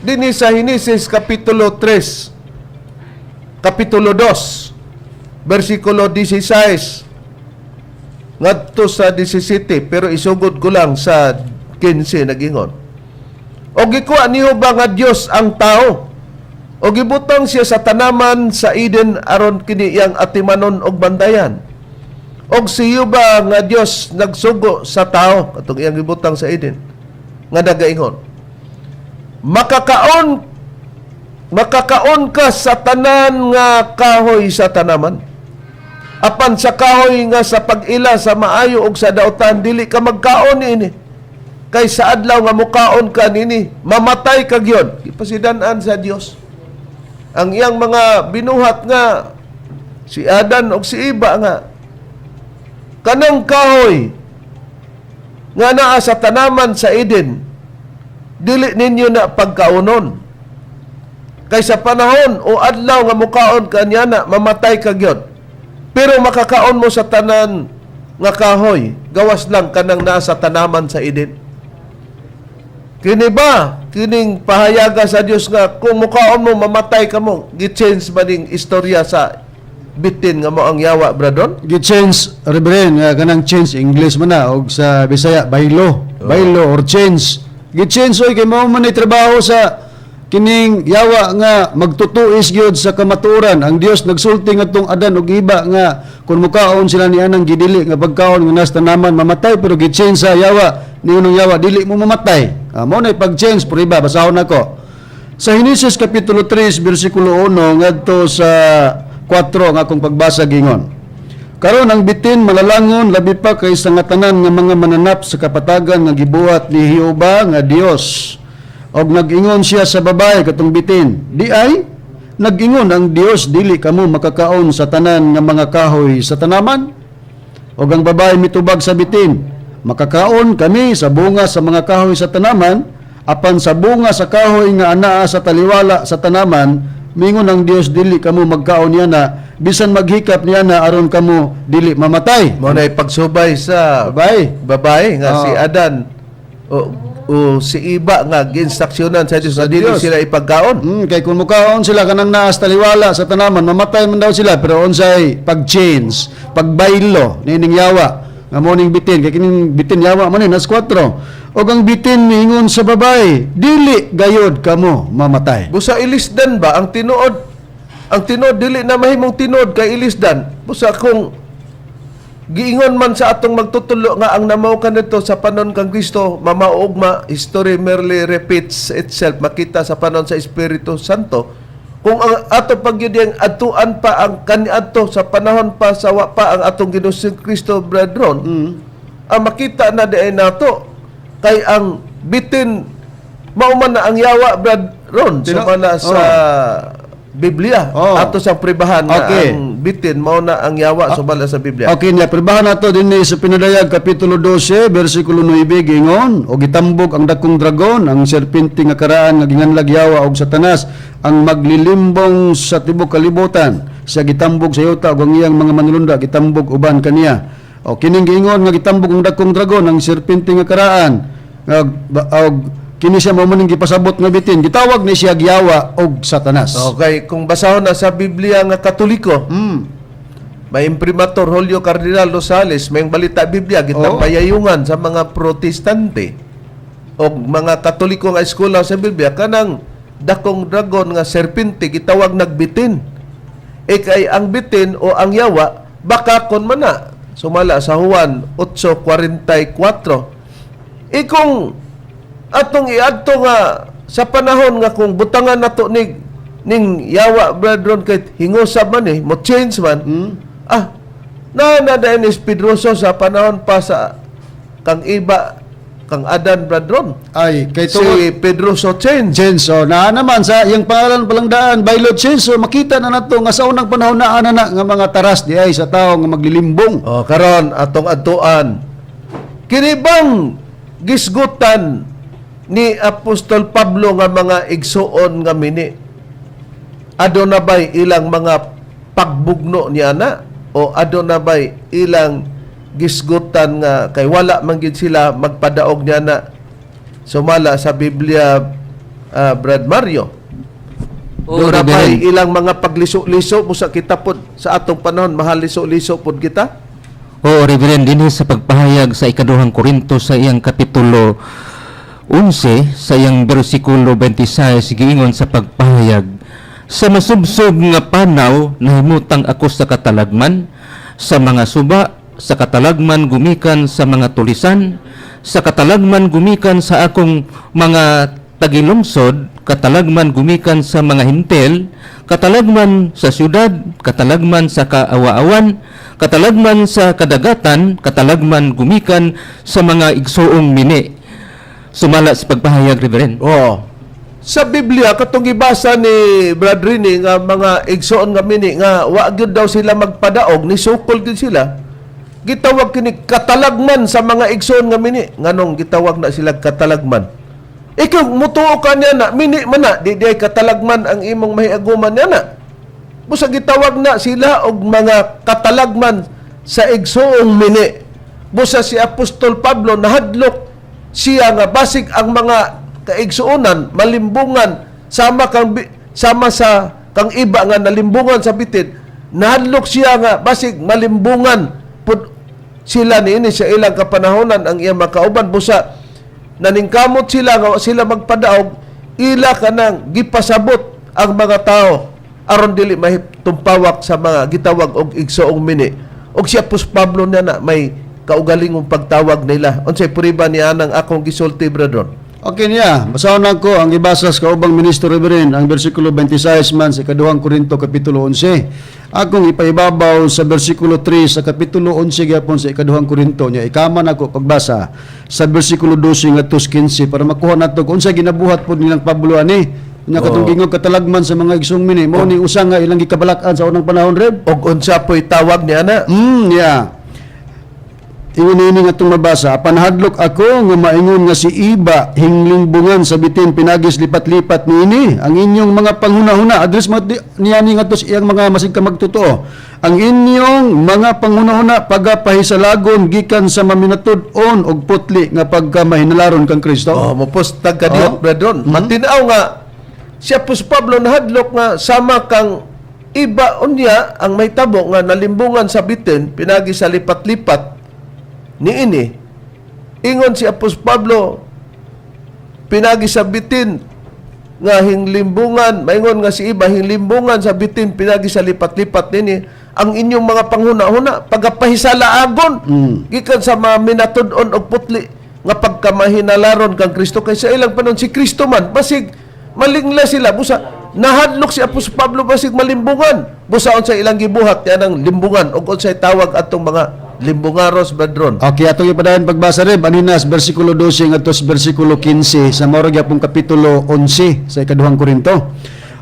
Dinhi sa Henesis kapitulo 3, kapitulo 2, versikulo 16 ngadto sa 17, pero isugod ko lang sa 15. Nagingon, "O gikuha niyo ba nga Dios ang tao o gibutang siya sa tanaman sa Eden aron kini iyang atimanon og bantayan. Og si Jehova nga Dios nagsugo sa tao katong iyang gibutang sa Eden nga nagaingon, 'Makakaon makakaon ka sa tanan nga kahoy sa tanaman. Apan sa kahoy nga sa pag-ila sa maayo ug sa dautan, dili ka magkaon niini. Kay sa adlaw nga mukaon ka nini, mamatay ka gyud.'" Gipasidan-an sa Dios ang iyang mga binuhat nga si Adan ug si Eva nga kanang kahoy nga naa sa tanaman sa Eden, dili ninyo na pagkaonon. Kay sa panahon o adlaw nga mukaon ka niya na, mamatay ka gyud. Pero makakaon mo sa tanan nga kahoy, gawas lang kanang naa sa tanaman sa Eden. Kini ba, kining pahayaga sa Dios nga kung mukaon mo, mamatay ka mo, gi-change ba ning istorya sa bitin nga mo ang yawa, Bradon? Gi-change, Reverend, nga kanang change English man na og sa Bisaya baylo, baylo or change. Gi-change oy kay mao man ni trabaho sa kining yawa nga magtutuis gyud sa kamatuoran. Ang Dios nagsulti ngadtong Adan ug Eva nga kung mukaon sila ni anang gidili nga pagkaon nga nas tanaman, mamatay, pero gi-change sa yawa, niunong yawa, dili mo mamatay. Ah, mao na pag-change puriba. Basahon nako. Sa Henesis kapitulo 3 bersikulo 1 ngadto sa 4 ang akong pagbasa. Gingon, "Karon ang bitin malalangon labi pa kaysa nga tanan nga mga mananap sa kapatagan nga gibuhat ni Jehova nga Dios. Og nag-ingon siya sa babae," katong bitin, "Di ay nag-ingon ang Dios, dili kamo makakaon sa tanan nga mga kahoy sa tanaman? Og ang babae mitubag sa bitin, Makakaon kami sa bunga sa mga kahoy sa tanaman, apan sa bunga sa kahoy nga anaa sa taliwala sa tanaman, mingon ang Dios, dili kamo magkaon niya na, bisan maghikap niya na, aron kamo dili mamatay." Mao na pagsubay sa Babae. Babae nga Oo. Si Adan o si Iba nga giinstruksyonan sa Dios nga dili Diyos. Sila ipagkaon. Kay kung mukaon sila kanang naas taliwala sa tanaman, mamatay man daw sila, pero unsay pag-change, pagbaylo nining yawa nga mo ning bitin, kay kining bitin yawa man ni nas 4. Og ang bitin miingon sa babae, dili gayod kamo mamatay. Busa ilisdan ba ang tinuod? Ang tinuod dili na mahimong tinuod kay ilisdan. Busa kung giingon man sa atong magtutulo nga ang namaw kanito sa panon kang Kristo mamaugma, history merely repeats itself, makita sa panon sa Espiritu Santo. Kung ang ato pagyud ang adtuan pa ang kaniadto sa panahon pa sa wa pa ang atong Ginoong Kristo, brethren, ang makita na di nato. Kay ang bitin mao man na ang yawa, Brad Ron, sumala sa Biblia. Ato sa pribahan nga ang bitin mao na ang yawa sumala sa Biblia. Okay niya, pribahan nato din sa Pinadayag kapitulo 12 bersikulo 9, gingon og gitambog ang dakong dragon, ang serpente nga karaan nga ginganlag yawa og Satanas, ang maglilimbong sa tibok kalibutan. Siya gitambog sa yuta ug ang iyang mga manulunda gitambog uban kaniya. O kining giingon nga gitambog ang dakong dragon, ang serpente nga karaan, nga og kini siya mao man ning gipasabot nga bitin, gitawag ni siya yawa og Satanas. Okay, kung basahon na sa Biblia nga Katoliko, may imprimatur Julio Cardinal Rosales, may balita Biblia gitapayayungan sa mga Protestante o mga Katoliko nga eskwela sa Biblia, kanang dakong dragon nga serpente gitawag nagbitin. E kay ang bitin o ang yawa baka kon mana sumala sa Juan 8:44. E kung atong iadto nga sa panahon nga kung butangan nato ni ning yawa, brethren, kay hingusab man eh, mo change man, na na dahil is Pedroso sa panahon pa sa kang iba kang Adan, brethren. Ay kay tungod Si Pedroso change. Chenso na naman sa iyang pangalan palangdaan Bailo Chenso, makita na nato nga sa unang panahon naa na na nga mga taras di ay sa tao nga maglilimbong. Oh, karon atong adtuan, kini bang gisgutan ni Apostol Pablo nga mga igsuon nga mini, aduna bay ilang mga pagbugno niya na o aduna bay ilang gisgutan nga kay wala man gid sila magpadaog niya na sumala sa Biblia, Brad Mario? Oo, Doon na Reverend. ba'y ilang mga pagliso-liso busa kita pod sa atong panahon mahaliso-liso pod kita? Oo, Reverend, dinhi sa pagpahayag sa ikaduhang Korinto sa iyang kapitulo 11 sa iyang bersikulo 26, giingon sa pagpahayag, "Sa masubsob nga panaw nahimutang ako sa katalagman sa mga suba, sa katalagman gumikan sa mga tulisan, sa katalagman gumikan sa akong mga tagilungsod, katalagman gumikan sa mga hintel, katalagman sa syudad, katalagman sa kaawa-awan, katalagman sa kadagatan, katalagman gumikan sa mga igsuong mini." Sumala sa pagpahayag, Reverend. Oo. Sa Biblia katong gibasa ni Brad Rini nga mga igsoon nga mini nga wa gyud daw sila magpadaog, ni sukol gyud sila. Gitawag kini katalagman sa mga igsoon nga mini. Nganong gitawag na sila katalagman? Ikaw mutuo ka niya na mini man na di di ay katalagman ang imong mahiaguman niya na. Busa gitawag na sila og mga katalagman sa igsoong mini. Busa si Apostol Pablo nahadlok siya nga basig ang mga kaigsuonan malimbungan sama kang sama sa kang iba nga nalimbungan sa bitin. Nahadlok siya nga basig malimbungan pud sila niini sa ilang kapanahonan ang iyang makauban, busa naningkamot sila nga wa sila magpadaog, ila kanang gipasabot ang mga tao aron dili mahitumpawak sa mga gitawag og igsoong mini. Og si Apostol Pablo niya na may kaugalingong pagtawag nila. Unsay puriba niya anang akong gisulti, brethren? Okay niya, basahon na ko ang gibasa sa kaubang ministro, Reverend, ang bersikulo 26 man sa ikaduhang Korinto kapitulo 11. Akong ipaibabaw sa bersikulo 3 sa kapitulo 11 gyapon sa ikaduhang Korinto niya, ikaman ako pagbasa sa bersikulo 12 ngadto sa 15 para makuha nato kung unsa ginabuhat pod nilang Pablo ani. Nya katong gingog katalagman sa mga igsoong mini, mao ni usa nga ilang gikabalak-an sa unang panahon, Rev. Og unsa po'y tawag niya na? Yeah. Ingon ini nga itong mabasa, "Panahadlok ako nga maingon nga si iba hinglimbungan sa bitin pinagis lipat-lipat niini ang inyong mga panghunahuna." Address mo niya ni nga sa iyang mga masig ka magtotoo. "Ang inyong mga panghunahuna pagapahisalagon gikan sa maminatud-on og putli nga pagkamahinalaron kang Kristo." Oh, mopos tagkadiyot, brethren. Matinaw nga si Apostol Pablo nahadlok nga sama kang iba unya ang may tabo nga nalimbungan sa bitin pinagi sa lipat-lipat niini. Ingon si Apostol Pablo, pinagi sa bitin nga hinglimbungan, maingon nga si iba hinglimbungan sa bitin pinagi sa lipat-lipat nini ang inyong mga panghuna-huna pagapahisalaagon gikan sa mga minatud-on og putli nga pagkamahinalaron kang Kristo. Kay sa ilang panon si Kristo man basig malingla sila, busa nahadlok si Apostol Pablo basig malimbungan. Busa unsa ilang gibuhat yan ang limbungan ug unsay tawag atong mga Limbungaros, Brad Ron. Okay, atong ipadayon pagbasa rin, aninas bersikulo 12 ngadto sa bersikulo 15 sa mao ra gyapong kapitulo 11 sa ikaduhang Korinto.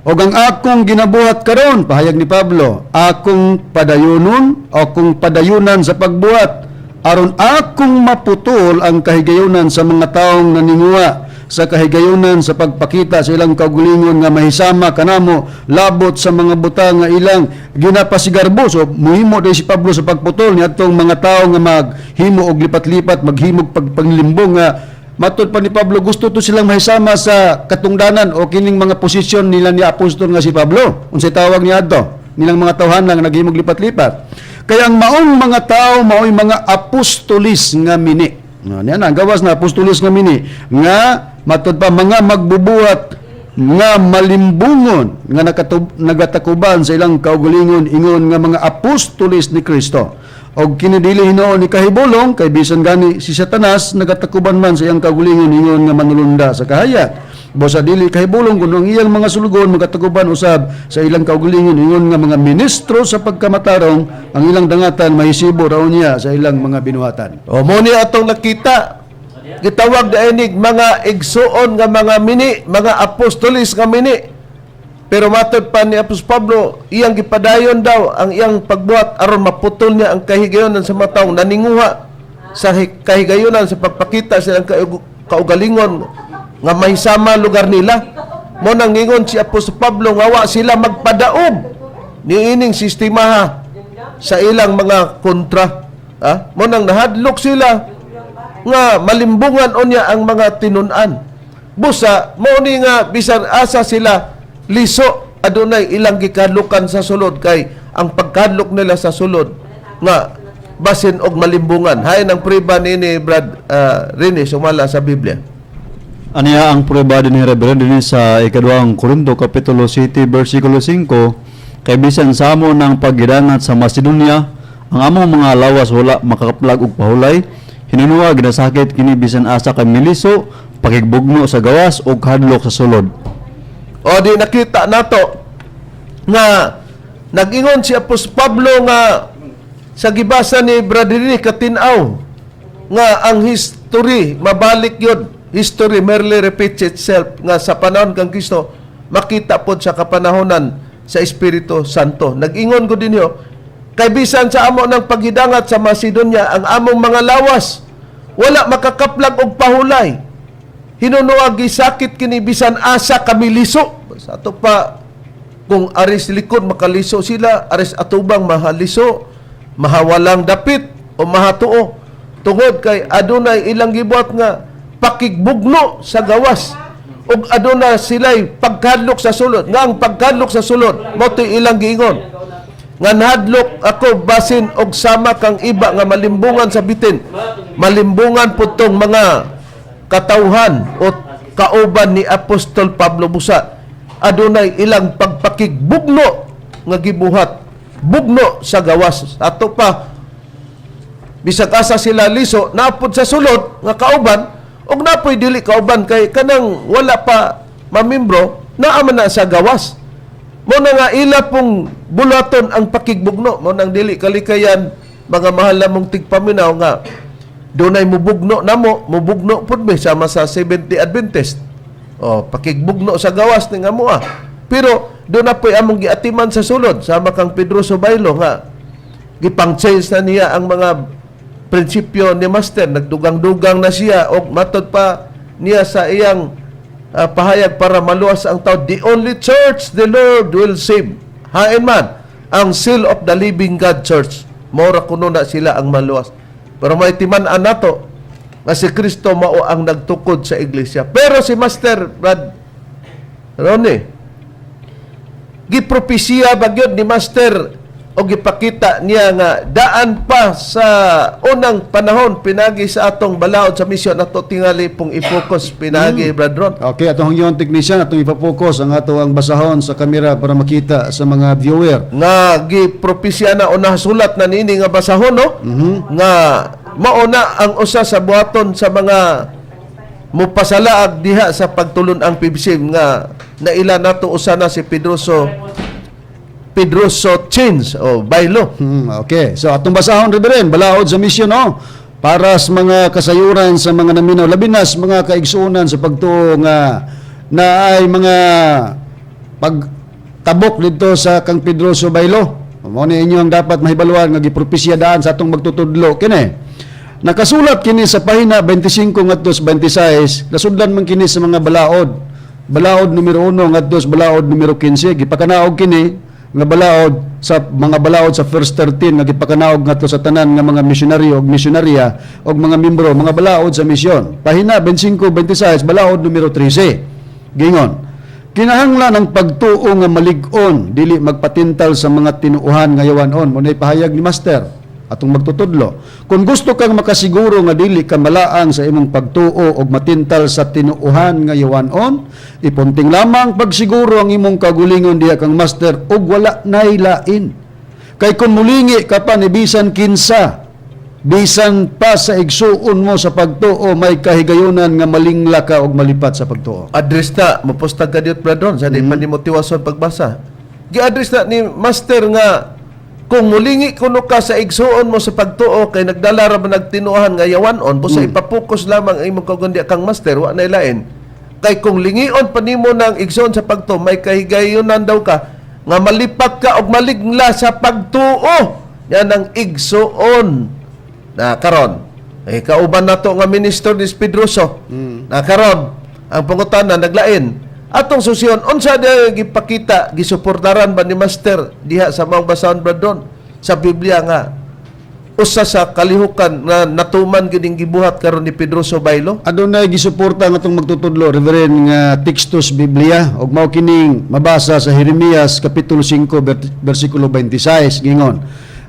Og ang akong ginabuhat karon, pahayag ni Pablo, akong padayunon, akong padayunan sa pagbuhat aron akong maputol ang kahigayunan sa mga taong naninguha sa kahigayunan sa pagpakita sa ilang kaugalingon nga mahisama kanamo labot sa mga butang nga ilang ginapasigarbo. So muhimo day si Pablo sa pagputol niadtong mga tawo nga maghimo og lipat-lipat, maghimog pagpanglimbong, nga matud pa ni Pablo gusto to silang mahisama sa katungdanan o kining mga posisyon nila ni apostol nga si Pablo. Unsay tawag ni adto nilang mga tawhan nga naghimog lipat-lipat? Kaya ang maong mga tao mao'y mga apostolis nga mini. No, niya na, ang gawas na apostolis nga mini nga matud pa mga magbubuhat nga malimbungon nga nagatakuban sa ilang kaugalingon ingon nga mga apostolis ni Kristo. Og kini dili hinuon ni kahibulong kay bisan gani si Satanas nagatakuban man sa iyang kaugalingon ingon nga manulunda sa kahayag. Bosa dili kahibulong kuno ang iyang mga sulugon magatakuban usab sa ilang kaugalingon ingon nga mga ministro sa pagkamatarong, ang ilang dangatan mahisibo raw niya sa ilang mga binuhatan. O mo ni atong nakita, gitawag na inig mga igsuon nga mga mini, mga apostolis nga mini. Pero matod pa ni Apostol Pablo, iyang gipadayon daw ang iyang pagbuhat aron maputol niya ang kahigayonan sa mga taong naninguha sa kahigayonan sa pagpakita sa ilang kaugalingon nga mahisama lugar nila. Mo nang ngingon si Apostol Pablo nga wa sila magpadaog niining sistema sa ilang mga kontra. Ah, mo nang nahadlok sila nga malimbungan unya ang mga tinun-an. Busa mo ni nga bisan asa sila liso, adunay ilang gikadlukan sa sulod, kay ang pagkadlok nila sa sulod nga basin og malimbungan. Hain ang priba nini, Brad Rene, sumala sa Biblia. Aniya ang prueba din ni Reverend din sa ikaduhang Korinto kapitulo 7 versikulo 5, kay bisan sa amo ng paggidangat sa Macedonia, ang among mga lawas wala makakaplag og pahulay, hinunuwa ginasakit kini bisan asa kay miliso, pakigbugno sa gawas ug hadlok sa sulod. O di nakita nato nga nag-ingon si Apostol Pablo nga sa gibasa ni Brother Rene katinaw nga ang history mabalik yun, history merely repeats itself, nga sa panahon kang Kristo makita pod sa kapanahonan sa Espiritu Santo. Nag-ingon ko dinyo, kay bisan sa amo ng paghidangat sa Macedonia, ang among mga lawas wala makakaplag og pahulay, hinunuag gisakit kini bisan asa kami liso. Sa ato pa kung aris likod makaliso sila, aris atubang mahaliso, mahawalang dapit o mahatuo, tungod kay adunay ilang gibuhat nga pakigbugno sa gawas ug aduna sila'y pagkadlok sa sulod, nga ang pagkadlok sa sulod mao to'y ilang giingon nga nahadlok ako basin og sama kang iba nga malimbungan sa bitin. Malimbungan pud tong mga katawhan o kauban ni Apostol Pablo, busa adunay ilang pagpakigbugno nga gibuhat, bugno sa gawas. Ato pa bisag asa sila liso, napod sa sulod nga kauban ug napoy dili kauban, kay kanang wala pa mamimbro, naa man na sa gawas. Mo na nga ila pong bulaton ang pakigbugno. Mo nang dili kalikayan, mga mahal namong tigpaminaw, nga dunay mubugno namo, mubugno pud mi sama sa Seventh-day Adventist. O pakigbugno sa gawas ni nga moa. Pero doon na po'y among giatiman sa sulod sama kang Pedro Subaylo nga gipang-change na niya ang mga prinsipyo ni Master, nagdugang-dugang na siya og matod pa niya sa iyang pahayag, para maluwas ang tao, the only church the Lord will save, hain man ang Seal of the Living God Church, mora kuno na sila ang maluwas. Pero may timan-an nato nga si Kristo mao ang nagtukod sa iglesia. Pero si Master, Brad Ronnie, gipropesiya ba gyud ni Master o gipakita niya nga daan pa sa unang panahon pinagi sa atong balaod sa misyon ato tingali pong i-focus pinagi, Brad Ron? Okay, atong hangyon technician, atong ipapokus ang ato ang basahon sa kamera para makita sa mga viewer. Nga gipropesiya na o nasulat na niini nga basahon, no, nga mao na ang usa sa buhaton sa mga mupasalaag diha sa pagtulon ang PBC nga naila nato, usa na si Pedroso. Pedroso Change o Baylo. Okay. So atong basahon, Reverend, balaod sa misyon, no, para sa mga kasayuran sa mga naminaw, labi na sa mga kaigsuonan sa pagtuo nga na ay mga pagtabok dito sa kang Pedroso Baylo. Mao ni inyo ang dapat mahibaluan nga gipropesya daan sa atong magtutudlo kini. Nakasulat kini sa pahina 25 ngadto sa 26, nasudlan man kini sa mga balaod. Balaod numero 1 ngadto sa balaod numero 15, gipakanaog kini nga balaod sa mga balaod sa first 13 nga gipakanaog ngadto sa tanan nga mga misyonaryo ug misyonarya ug mga membro, mga balaod sa misyon. Pahina 25 26, balaod numero 13. Gingon: "Kinahanglan ang pagtuo nga malig-on, dili magpatintal sa mga tinuohan nga yawanon." Mo pahayag ni Master atong magtutudlo. Kung gusto kang makasiguro nga dili ka malaang sa imong pagtuo og matintal sa tinuohan nga yawanon, ipunting lamang pagsiguro ang imong kagulingon diha kang Master ug wala nay lain. Kay kung mulingi ka pa ni bisan kinsa, bisan pa sa igsuon mo sa pagtuo, may kahigayunan nga malingla ka og malipat sa pagtuo. Address na, mapostag ka diyot, Brad Ron, sa di pa ni motiwason pagbasa. Gi-address na ni Master nga kung mulingi kuno ka sa igsuon mo sa pagtuo kay nagdala ra ba nagtinuohan nga yawanon, busa ipapokus lamang ang imong kaugalingon kang Master, wa na ilain. Kay kung lingion pa nimo ng igsuon sa pagtuo, may kahigayunan daw ka nga malipat ka og maligla sa pagtuo. Yan ang igsuon. Na karon, eh kauban nato nga minister ni Pedroso. Na karon, ang pangutana naglain. Atong susiyon, unsa diay gipakita, gisuportaran ba ni Master diha sa maong basahon, Brad Ron, sa Biblia nga usa sa kalihukan nga natuman gining gibuhat karon ni Pedroso Baylo? Adunay gisuporta nga atong magtutudlo, Reverend, nga teksto sa Biblia ug mao kining mabasa sa Jeremias kapitulo 5 bersikulo 26. Gingon: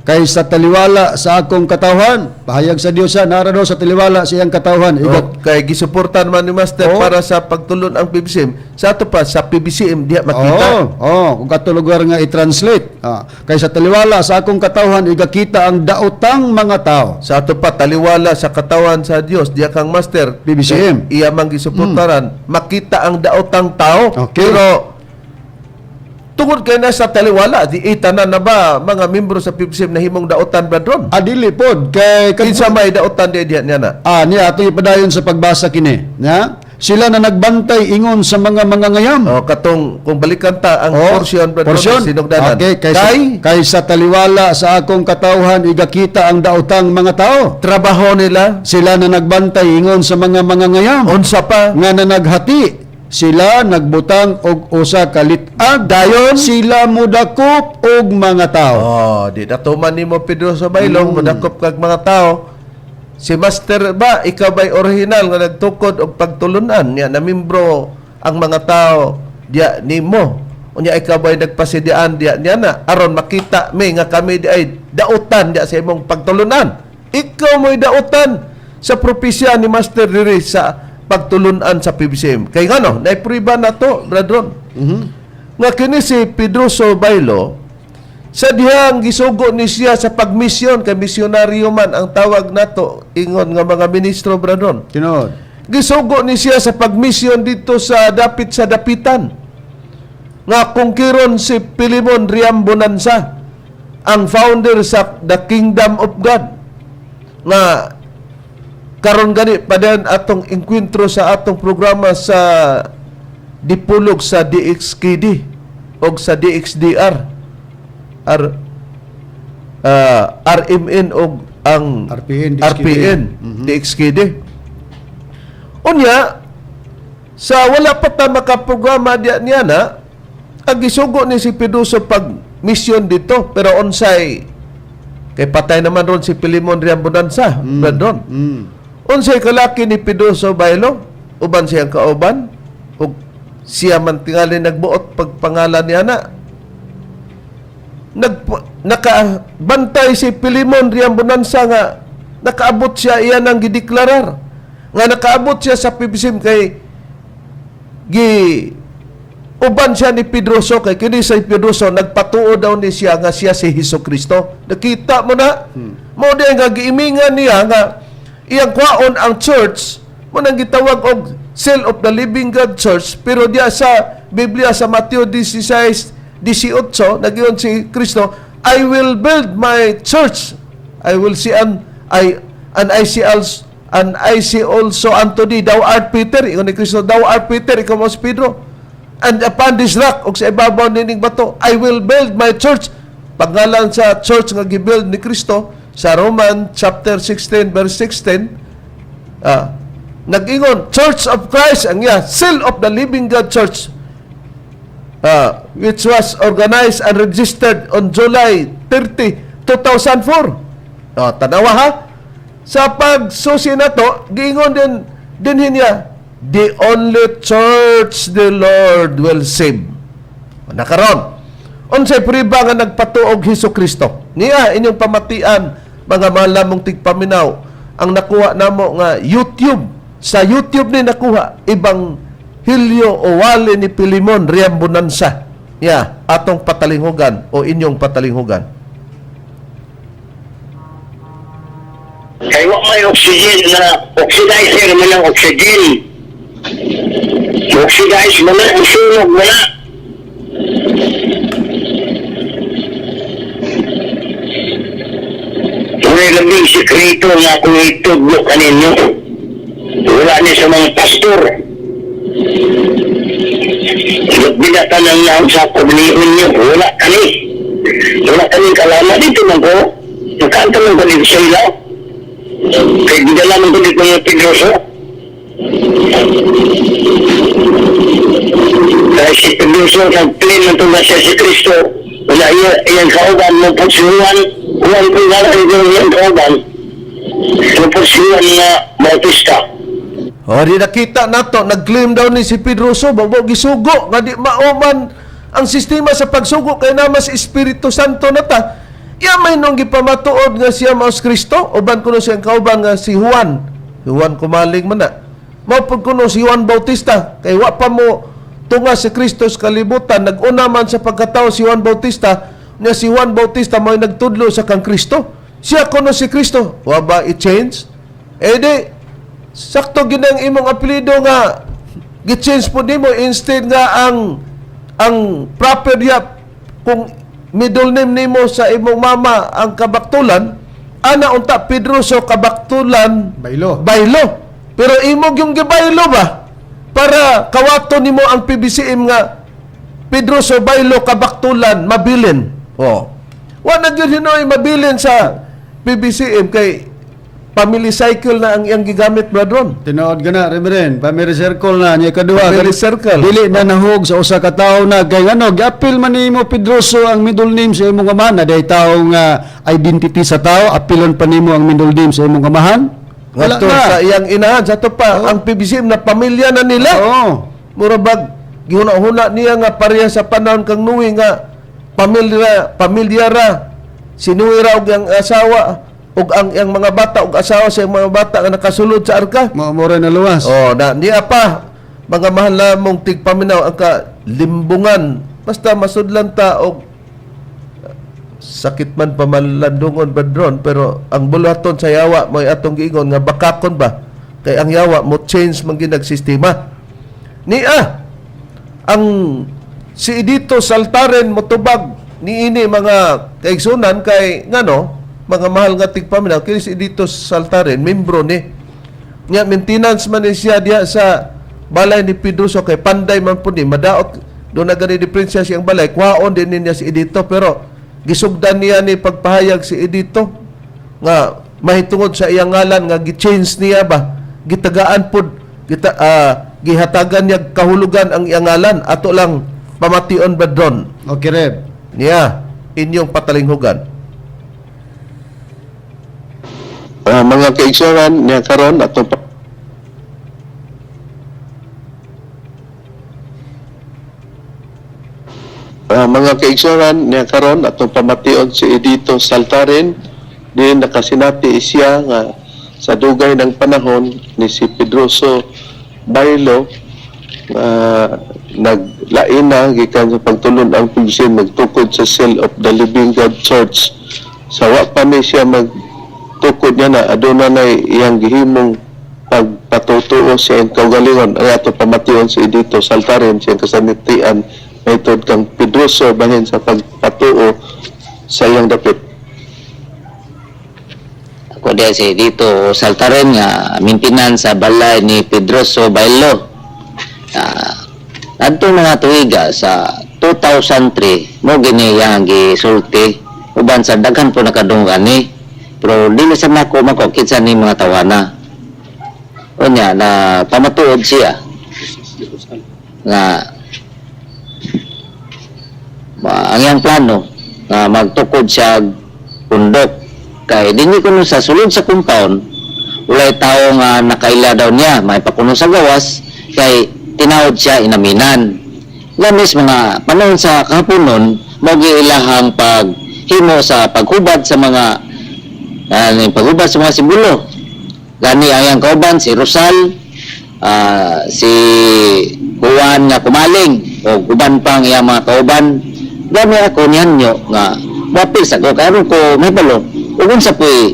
"Kay sa taliwala sa akong katawhan," pahayag sa Dios, nara daw sa taliwala sa iyang katawhan, igat O, kay gisuportan man ni Master para sa pagtulon ang PBCM. Sa ato pa sa PBCM diha makita. Oo, kung kato lugar nga i-translate. "Kay sa taliwala sa akong katawhan igakita ang daotang mga tao." Sa ato pa taliwala sa katawan sa Dios diha kang Master PBCM. Kay iya man gisuportaran, makita ang daotang tao. Pero tungod kay na sa taliwala di itanan na ba mga membro sa PBCM na himong daotan, Brad Ron? Adili pod kay Kinsa may daotan di diha niya na? Niya ato ipadayon sa pagbasa kini, nya. "Sila na nagbantay ingon sa mga mangangayam." Oh, katong kung balikan ta ang portion, Brad Ron, Portion. sinugdanan. Okay, kay, Kay "Kay sa taliwala sa akong katawhan igakita ang daotang mga tao." Trabaho nila. "Sila na nagbantay ingon sa mga mangangayam." Unsa pa? "Nga nanaghati. Sila nagbutang og usa ka lit-ag. Dayon sila mudakop og mga tao." Oh, di natuman nimo, Pedro sa Baylong, modakop kag mga tao. Si Master ba, ikaw ba'y original nga nagtukod og pagtulunan niya na membro ang mga tao diya nimo? Unya ikaw ba'y nagpasidian diya niya na aron makita mi nga kami di ay dautan diya sa imong pagtulunan? Ikaw mo'y dautan sa propesya ni Master diri sa pagtulunan sa PBCM. Kay ngano, naiprueba na to, Brad Ron. Nga kini si Pedroso Baylo, sa dihang gisugo ni siya sa pagmisyon, kay misyonaryo man ang tawag nato ingon nga mga ministro, Brad Ron. Tinuod. Gisugo ni siya sa pagmisyon dito sa dapit sa Dapitan. Nga kungkiron si Pilimon Riambonanza, ang founder sa The Kingdom of God. Nga karon gani padayon atong engkwentro sa atong programa sa dipulog sa DXKD og sa DXDR R RMN og ang RPN, DXKD. RPN DXKD. Unya sa wala pa ta makaprograma diya niya na ang gisugo ni si Pedroso pag misyon dito, pero unsay kay patay naman ron si Pilimon Riambonanza, Brad Ron. Unsay kalaki ni Pedroso Baylo uban siyang kauban ug siya man tingali nagbuot pagpangalan niya na nakabantay si Pilimon Riambonanza nga nakaabot siya, iyan ang gideklarar nga nakaabot siya sa PBCM kay gi uban siya ni Pedroso, kay kini sa Pedroso nagpatuo daw ni siya nga siya si Hesus Kristo. Nakita mo na mo di nga giimingan niya nga iyang kwaon ang church mo nang gitawag og Cell of the Living God Church, pero diya sa Biblia sa Mateo 16 18, nag-ingon si Kristo, "I will build my church. I will see and I and I see also and I see also unto thee, thou art Peter." Ingon ni Kristo, "Thou art Peter," ikaw mo si Pedro. "And upon this rock," og sa ibabaw nining bato, "I will build my church." Pangalan sa church nga gibuild ni Kristo sa Roman chapter 16 verse 16, nag-ingon, Church of Christ, ang iya, Seal of the Living God Church, which was organized and registered on July 30, 2004. Oh, tanawa ha. Sa pagsusi na to, giingon din niya, "The only church the Lord will save." Nakaron. Unsay priba nga nagpatuog Hesus Kristo? Niya inyong pamatian, mga mahal namong tigpaminaw, ang nakuha namo nga YouTube. Sa YouTube ni nakuha Ebanghelyo o wali ni Pilimon Riambonanza. Niya atong patalinghugan o inyong patalinghugan. Kay wa may oxygen na oxidizer man ang oxygen. Oxidize mo na, sunog mo na. Wala labing sikreto nga akong itudlo kaninyo. Wala ni sa mga pastor. Binata ng naon sa komunihon niyo. Wala kani. Wala kani kalama dito man ko. Nagkanta man ko dito sa ilaw. Kaya gidala man ko dito ng Pedroso. Kaya si Pedroso, nag-claim ng tunga siya si Kristo. Wala iya, iyang kauban mo po si Juan. Juan po nga lang iyang kauban. Mo po si Juan nga Bautista. O, di nakita nato, nag-claim daw ni si Pedroso, babo gisugo, nga di mauman ang sistema sa pagsugo kay naman si Espiritu Santo na ta. Iya may nung gipamatuod nga siya maos Kristo, uban kuno siyang kauban nga si Juan. Si Juan kumaling man na. Mao pud kuno si Juan Bautista, kay wa pa mo tunga si Kristo sa kalibutan, nag-una man sa pagkatao si Juan Bautista, nya si Juan Bautista mo'y nagtudlo sa kang Kristo. Siya kuno si Kristo. Wa ba i-change? Eh di, sakto ginang imong apelyido nga gi-change po nimo instead nga ang proper yap kung middle name nimo sa imong mama ang Kabaktulan, ana unta Pedroso Kabaktulan Baylo. Baylo. Pero imo yung gibaylo ba para kawato nimo ang PBCM nga Pedroso Baylo Kabaktulan Mabilin. Oh, wa na gyud hinoy mabilin sa PBCM kay family cycle na ang iyang gigamit, bradron. Tinuod ka na, Reverend. Family circle na niya kadua. Family circle. Dili na nahug sa usa ka tawo na kay ano, giapil man nimo Pedroso ang middle name sa imong amahan na day tawo nga identity sa tao, apilon pa nimo ang middle name sa imong amahan. Wala Ngadto na. sa iyang inahan sa to pa ang PBCM na pamilya na nila. Oo. Mura bag gihuna-huna niya nga pareha sa panahon kang Noe nga pamilya pamilya ra si Noe ra og iyang asawa ug ang iyang mga bata ug asawa sa iyang mga bata nga nakasulod sa arka. Mao mo na luwas. Oh, na niya pa mga mahal namong tigpaminaw ang kalimbungan basta masudlan ta og sakit man pamalandungon badron, pero ang buluhaton sa yawa mo'y atong giingon nga bakakon ba kay ang yawa mo change man ginag sistema niya. Ang si Edito Saltaren motubag niini, mga kaigsunan, kay ngano, mga mahal nga tigpaminaw, kini si Edito Saltaren membro ni nya maintenance man ni siya diha sa balay ni Pedroso kay panday man po ni madaot do na gani di princess ang balay, kwaon din niya si Edito, pero gisugdan niya ni pagpahayag si Edito nga mahitungod sa iyang ngalan nga gi-change niya ba, gitagaan pod gita, gihatagan niya kahulugan ang iyang ngalan. Ato lang pamation badron. Okay, Rev. Niya inyong patalinghugan. Mga kaigsuonan niya karon ato mga kaigsuonan niya karon atong pamation si Edito Saltarin din nakasinati siya nga sa dugay ng panahon ni si Pedroso Baylo nga naglain na gikan sa pagtulon ang PBC magtukod sa Seal of the Living God Church. Sa wa pa ni siya magtukod niya na aduna na iyang gihimong pagpatutuo sa iyang kaugalingon. Ay ato pamation si Edito Saltarin siyang kasanitian. Mahitungod kang Pedroso bahin sa pagpatuo sa iyang dapit. Ako diya si dito Saltaren nga maintenance sa balay ni Pedroso Bailo. Adtong mga tuiga sa 2003 mo gini iyang gisulti uban sa daghan po nakadunggan ani, pero dili sa nako mako kinsa ni mga tawana. Unya na pamatuod siya nga ang iyang plano nga magtukod siya og pundok kay dinhi kuno sa sulod sa compound walay tao nga nakaila daw niya may pakuno sa gawas kay tinawod siya inaminan. Ganis mga panahon sa kahaponon mao giilahang paghimo sa paghubad sa mga paghubad sa mga simbolo. Gani ang iyang kauban si Rosal, si Juan nga kumaling o uban pang iyang mga kauban. Gani ako niyanyo nga moapil sa ko karon ko may balo ug unsa po'y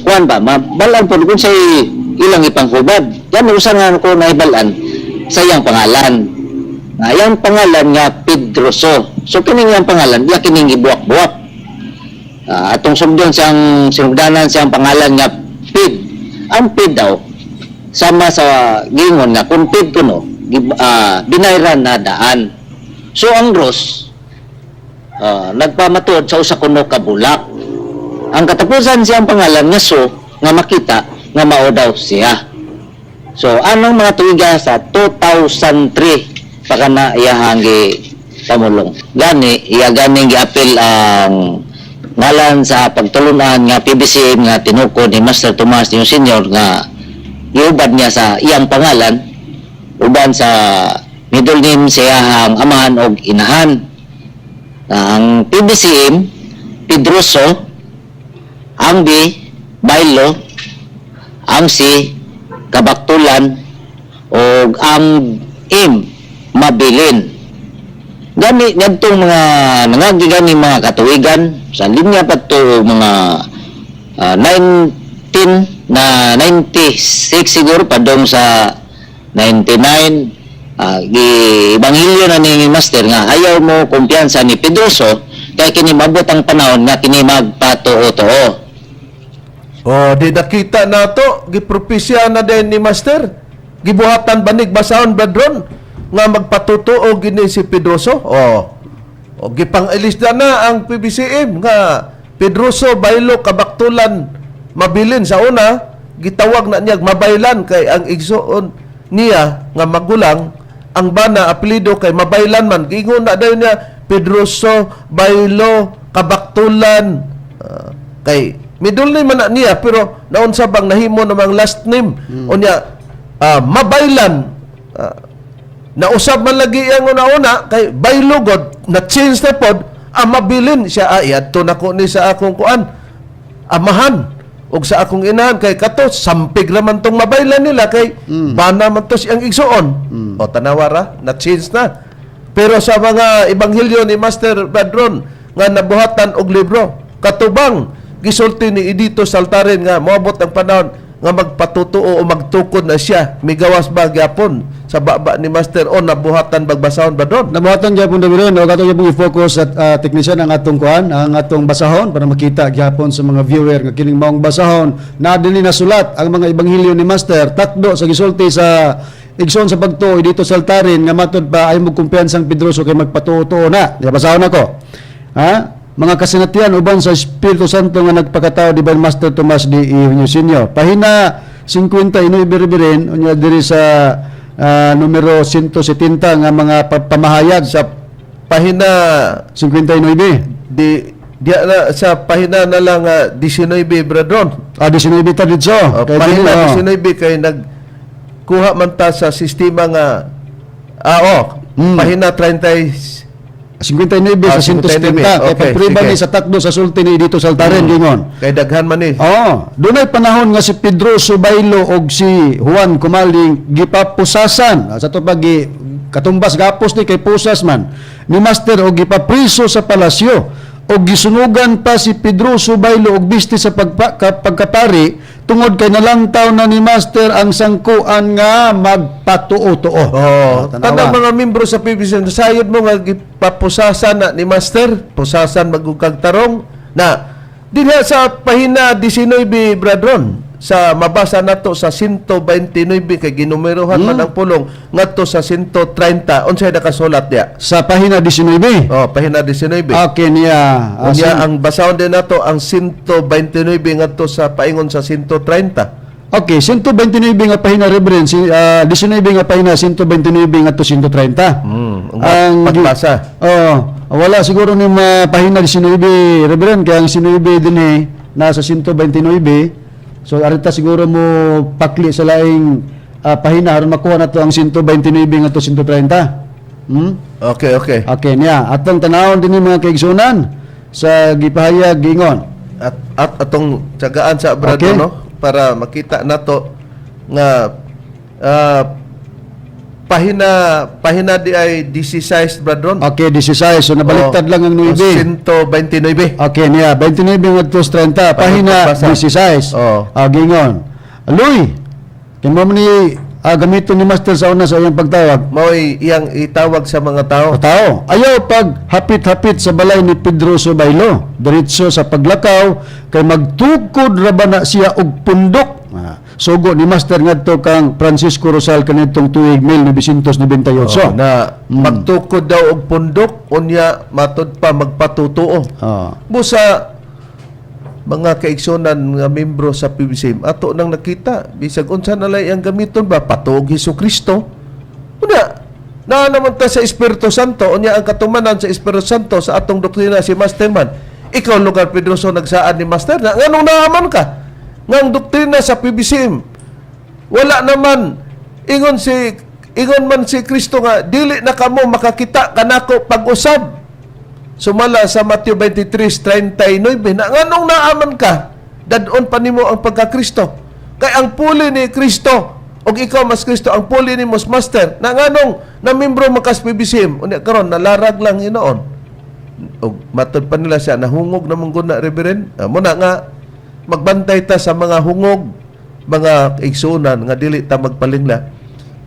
kuan ba mabalan po kung say ilang ipanghubad. Gani usa nga ko nahibal-an sa iyang pangalan nga iyang pangalan nga Pedroso. So kining iyang pangalan iya kining gibuwak-buwak. Atong sugdon siyang sinugdanan siyang pangalan nga Pid. Ang Pid daw sama sa gingon nga kung Pid kuno binayran na daan. So ang Ros nagpamatuod sa usa kuno ka bulak. Ang katapusan siyang pangalan nga so nga makita nga mao daw siya. So anong mga tuiga sa 2003 pa kana iyahang gi pamulong. Gani iya ganing giapil ang ngalan sa pagtulunan nga PBCM nga tinukod ni Master Tomas Nino Senior nga giubad niya sa iyang pangalan uban sa middle name sa iyahang amahan og inahan. Ang PBCM Pedroso, ang B Bailo, ang C Kabaktulan ug ang M Mabilin. Gani ngadtong mga nangagi gani mga katuigan sa linya pa to mga 19 na 96 siguro padong sa 99, gi ebanghelyo na ni Master nga ayaw mo kumpiyansa ni Pedroso kay kini mabot ang panahon nga kini magpatuo-tuo. Oh, di nakita na to, gipropisya na din ni Master. Gibuhatan banig basahon brethren nga magpatutuo gini si Pedroso. Oh. Oh, gipang-ilis na na ang PBCM nga Pedroso Bailo Kabaktulan Mabilin. Sa una gitawag na niya Mabaylan kay ang igsoon niya nga magulang ang bana apelyido kay Mabaylan man. Giingon na dayon niya Pedroso Bailo Kabaktulan. Kay middle name man na niya pero naunsa bang nahimo namang last name unya Mabaylan. Nausab man lagi ang una-una kay Bailo god na change na pod ang Mabilin siya. Ay, adto nako ni sa akong kuan amahan ug sa akong inahan kay kato sampig raman tong Mabaylan nila kay bana man to siyang igsuon. O tanawa ra na change na. Pero sa mga ebanghelyo ni Master Badron nga nabuhatan og libro, katubang gisulti ni Edito Saltarin nga moabot ang panahon nga magpatutuo o magtukod na siya, migawas ba gyapon sa baba ni Master o nabuhatan bagbasahon ba doon? Nabuhatan gyapon Daviron o kato gyapon i-focus at teknisyan ang atong kuan, ang atong basahon para makita gyapon sa mga viewer nga kining maong basahon na dinhi nasulat ang mga ebanghelyo ni Master takdo sa gisulti sa igsoon sa pagtuo dito sa altarin nga matod pa ay mo kumpiyansang Pedroso kay magpatuo-tuo na. Di basahon ako. Ha? Mga kasinatian uban sa Espiritu Santo nga nagpakatao Divine Master Tomas D. E. Senior. Pahina 59 Reverend, unya diri sa numero 170 nga mga pamahayag. Sa pahina 59. Di diya na sa pahina na lang 19, Brethren. Ah, 19 ta dito. O, Kay pahina dili, oh. 19 kay nagkuha man ta sa sistema nga oh, pahina 30. 59 Ah, sa 170. 59. Kay Okay, pagpriba sige. ni sa takdo sa sulti ni dito sa altaren gingon. Kay daghan man ni. Oo, dunay panahon nga si Pedro Subaylo og si Juan Kumaling gipapusasan. Sa to pag katumbas gapos ni kay pusas man ni Master og gipapriso sa palasyo og gisunugan pa si Pedro Subaylo og bisti sa pagkapari. Tungod kay nalantaw na ni Master ang sangkuan nga magpatuo-tuo. Oh, tanawa. tanang mga membro sa PBC, sayod mo nga gipapusasan na ni Master, pusasan magugkag tarong na dinha sa pahina 19, Bradron, sa mabasa nato sa 129 kay ginumerohan man ang pulong ngadto sa 130, unsay nakasulat diya? Sa pahina 19. Oh, pahina 19. Okay niya. Unya ang basahon din nato ang 129 ngadto sa paingon sa 130. Okay, 129 nga pahina, Reverend, si, 19 nga pahina, 129 ngadto 130. Ang pagbasa. Oh, wala siguro ni pahina 19, Reverend, kaya ang 19 din eh nasa 129. So arita siguro mo pakli sa laing pahina aron makuha na to ang 129 ngadto 130. Okay. Okay niya. Atong tanawon din mga kaigsunan sa gipahayag gingon. At atong tiyagaan sa brado, no, para makita nato nga pahina pahina di ay 16, Bradron. Okay, 16. So nabaliktad lang ang 9. 129. Okay niya, 29 ngadto 30, pahina pagbasa. 16. Oo. Ah, gingon. Luy, kimo man ni gamiton ni Master sa una sa iyang pagtawag. Mao'y iyang itawag sa mga tao. O tao, ayaw pag hapit-hapit sa balay ni Pedro Subaylo, diretso sa paglakaw kay magtukod ra ba na siya og pundok. Sugo ni Master ngadto kang Francisco Rosal kanitong tuig 1998. Oh, na magtukod daw og pundok, unya matud pa magpatutuo. Busa mga kaigsunan nga membro sa PBCM, ato nang nakita bisag unsa na lay ang gamiton ba patuog Hesus Kristo, una naa naman ta sa Espiritu Santo. Unya ang katumanan sa Espiritu Santo sa atong doktrina si Master man, ikaw lugar Pedroso nagsaad ni Master na nganong naaman ka nga ang doktrina sa PBCM wala naman ingon man si Kristo nga dili na kamo makakita kanako pag-usab, sumala sa Mateo 23:39, na nganong naaman ka, dadon pa nimo ang pagka-Kristo kay ang puli ni Kristo og ikaw mas Kristo ang puli nimo mas Master, na nganong na membro makas PBCM. Unya karon nalarag lang hinoon og matod pa nila siya nahungog na mong guna, Reverend. Muna nga magbantay ta sa mga hungog, mga igsunan, nga dili ta magpalingla.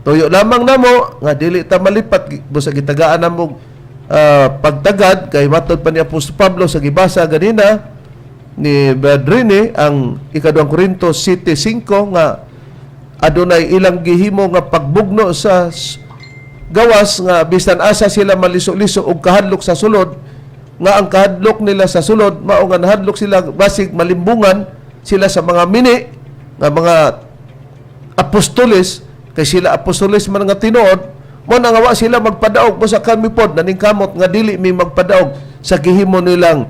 Tuyo lamang namo nga dili ta malipat busa gitagaan namo pagtagad kay matod pa ni Apostol Pablo sa gibasa ganina ni Badrini ang ikaduhang Korinto 7:5 nga adunay ilang gihimo nga pagbugno sa gawas nga bisan asa sila maliso-liso og kahadlok sa sulod, nga ang kahadlok nila sa sulod mao nga nahadlok sila basig malimbungan sila sa mga mini nga mga apostoles, kay sila apostoles man nga tinuod mo na nga wa sila magpadaog. Busa kami pod naningkamot nga dili mi magpadaog sa gihimo nilang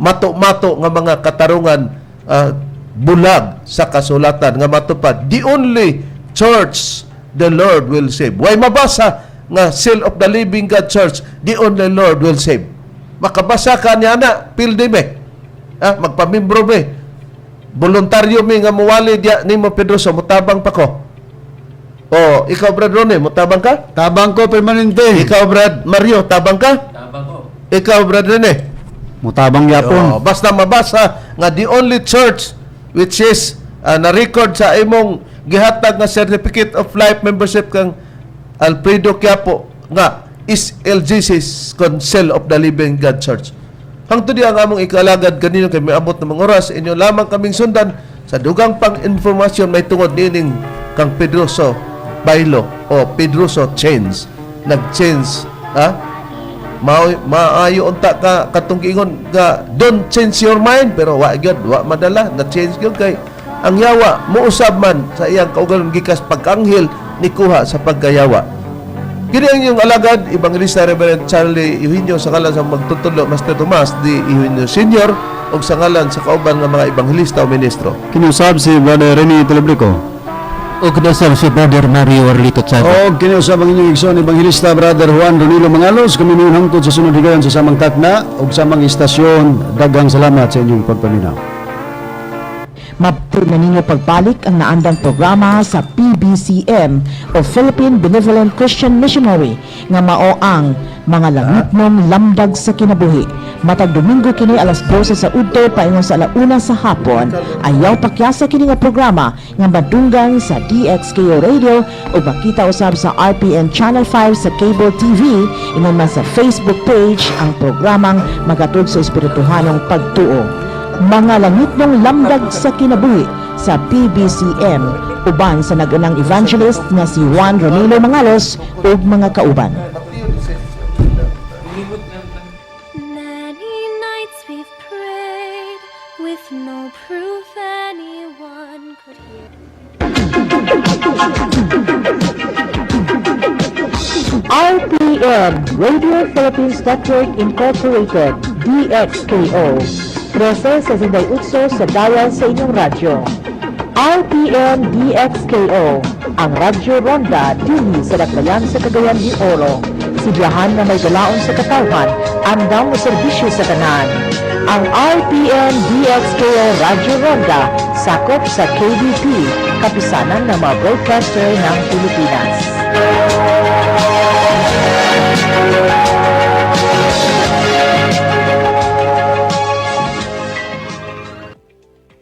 mato-mato nga mga katarungan, bulag sa kasulatan, nga matupad the only church the Lord will save. Way mabasa nga Seal of the Living God Church, the only Lord will save. Makabasa ka niya na pildi me, magpamimbro me, voluntaryo mi nga muwali diya nimo Pedroso, mutabang pa ko. Oh, ikaw, Brad Ronnie, mutabang ka? Tabang ko permanente. Ikaw, Brad Mario, tabang ka? Tabang ko. Ikaw, Brad Rene? Mutabang yapon. Oh, basta mabasa nga the only church which is na-record sa imong gihatag nga certificate of life membership kang Alfredo Quiapo nga is LGC Council of the Living God Church. Hangtod di ang among ikalagad kanino kay miabot ng mga oras, inyo lamang kaming sundan sa dugang pang informasyon may tungod nining kang Pedroso Bailo o Pedroso Change. Nag-change, ha? Maayo unta ka katong giingon nga "Don't change your mind," pero wa gyud, wa madala na change gyud kay ang yawa muusab man sa iyang kaugalingon gikas pagkanghel ni kuha sa pagkayawa. Kini ang inyong alagad, Evangelista Reverend Charlie Eugenio, sa ngalan sa magtutudlo Master Tomas D. Eugenio Senior ug sa ngalan sa kauban nga mga ebanghelista o ministro. Kiniusab si Brother Rene Telebrico. O kinausab si Brother Mario Arlito Chavez. Og kiniusab ang inyong igsoon, Evangelista Brother Juan Ronilo Mangalos, kami niyon hangtod sa sunod higayon sa samang takna ug samang istasyon. Daghang salamat sa inyong pagpaminaw. Mabati na ninyo pagbalik ang naandang programa sa PBCM o Philippine Benevolent Christian Missionary nga mao ang mga langitnong lamdag sa kinabuhi. Matag Domingo kini alas 12 sa udto paingon sa alauna sa hapon. Ayaw pakyasa kini nga programa nga madunggan sa DXKO Radio o makita usab sa RPN Channel 5 sa Cable TV, ingon man sa Facebook page ang programang magatod sa espirituhanong pagtuo. Mga Langitnong Lamdag sa Kinabuhi sa PBCM uban sa nag-unang evangelist nga si Juan Ronilo Mangalos ug mga kauban. Many nights we've prayed with no proof anyone could hear. RPN Radio Philippines Network Incorporated, DXKO, 1368 sa dial sa inyong radyo. RPN DXKO, ang Radyo Ronda dinhi sa Daklayan sa Cagayan de Oro. Sidyahan na may galaon sa katawhan, andam mo serbisyo sa tanan. Ang RPN DXKO Radyo Ronda, sakop sa KBP, kapisanan ng mga broadcaster ng Pilipinas.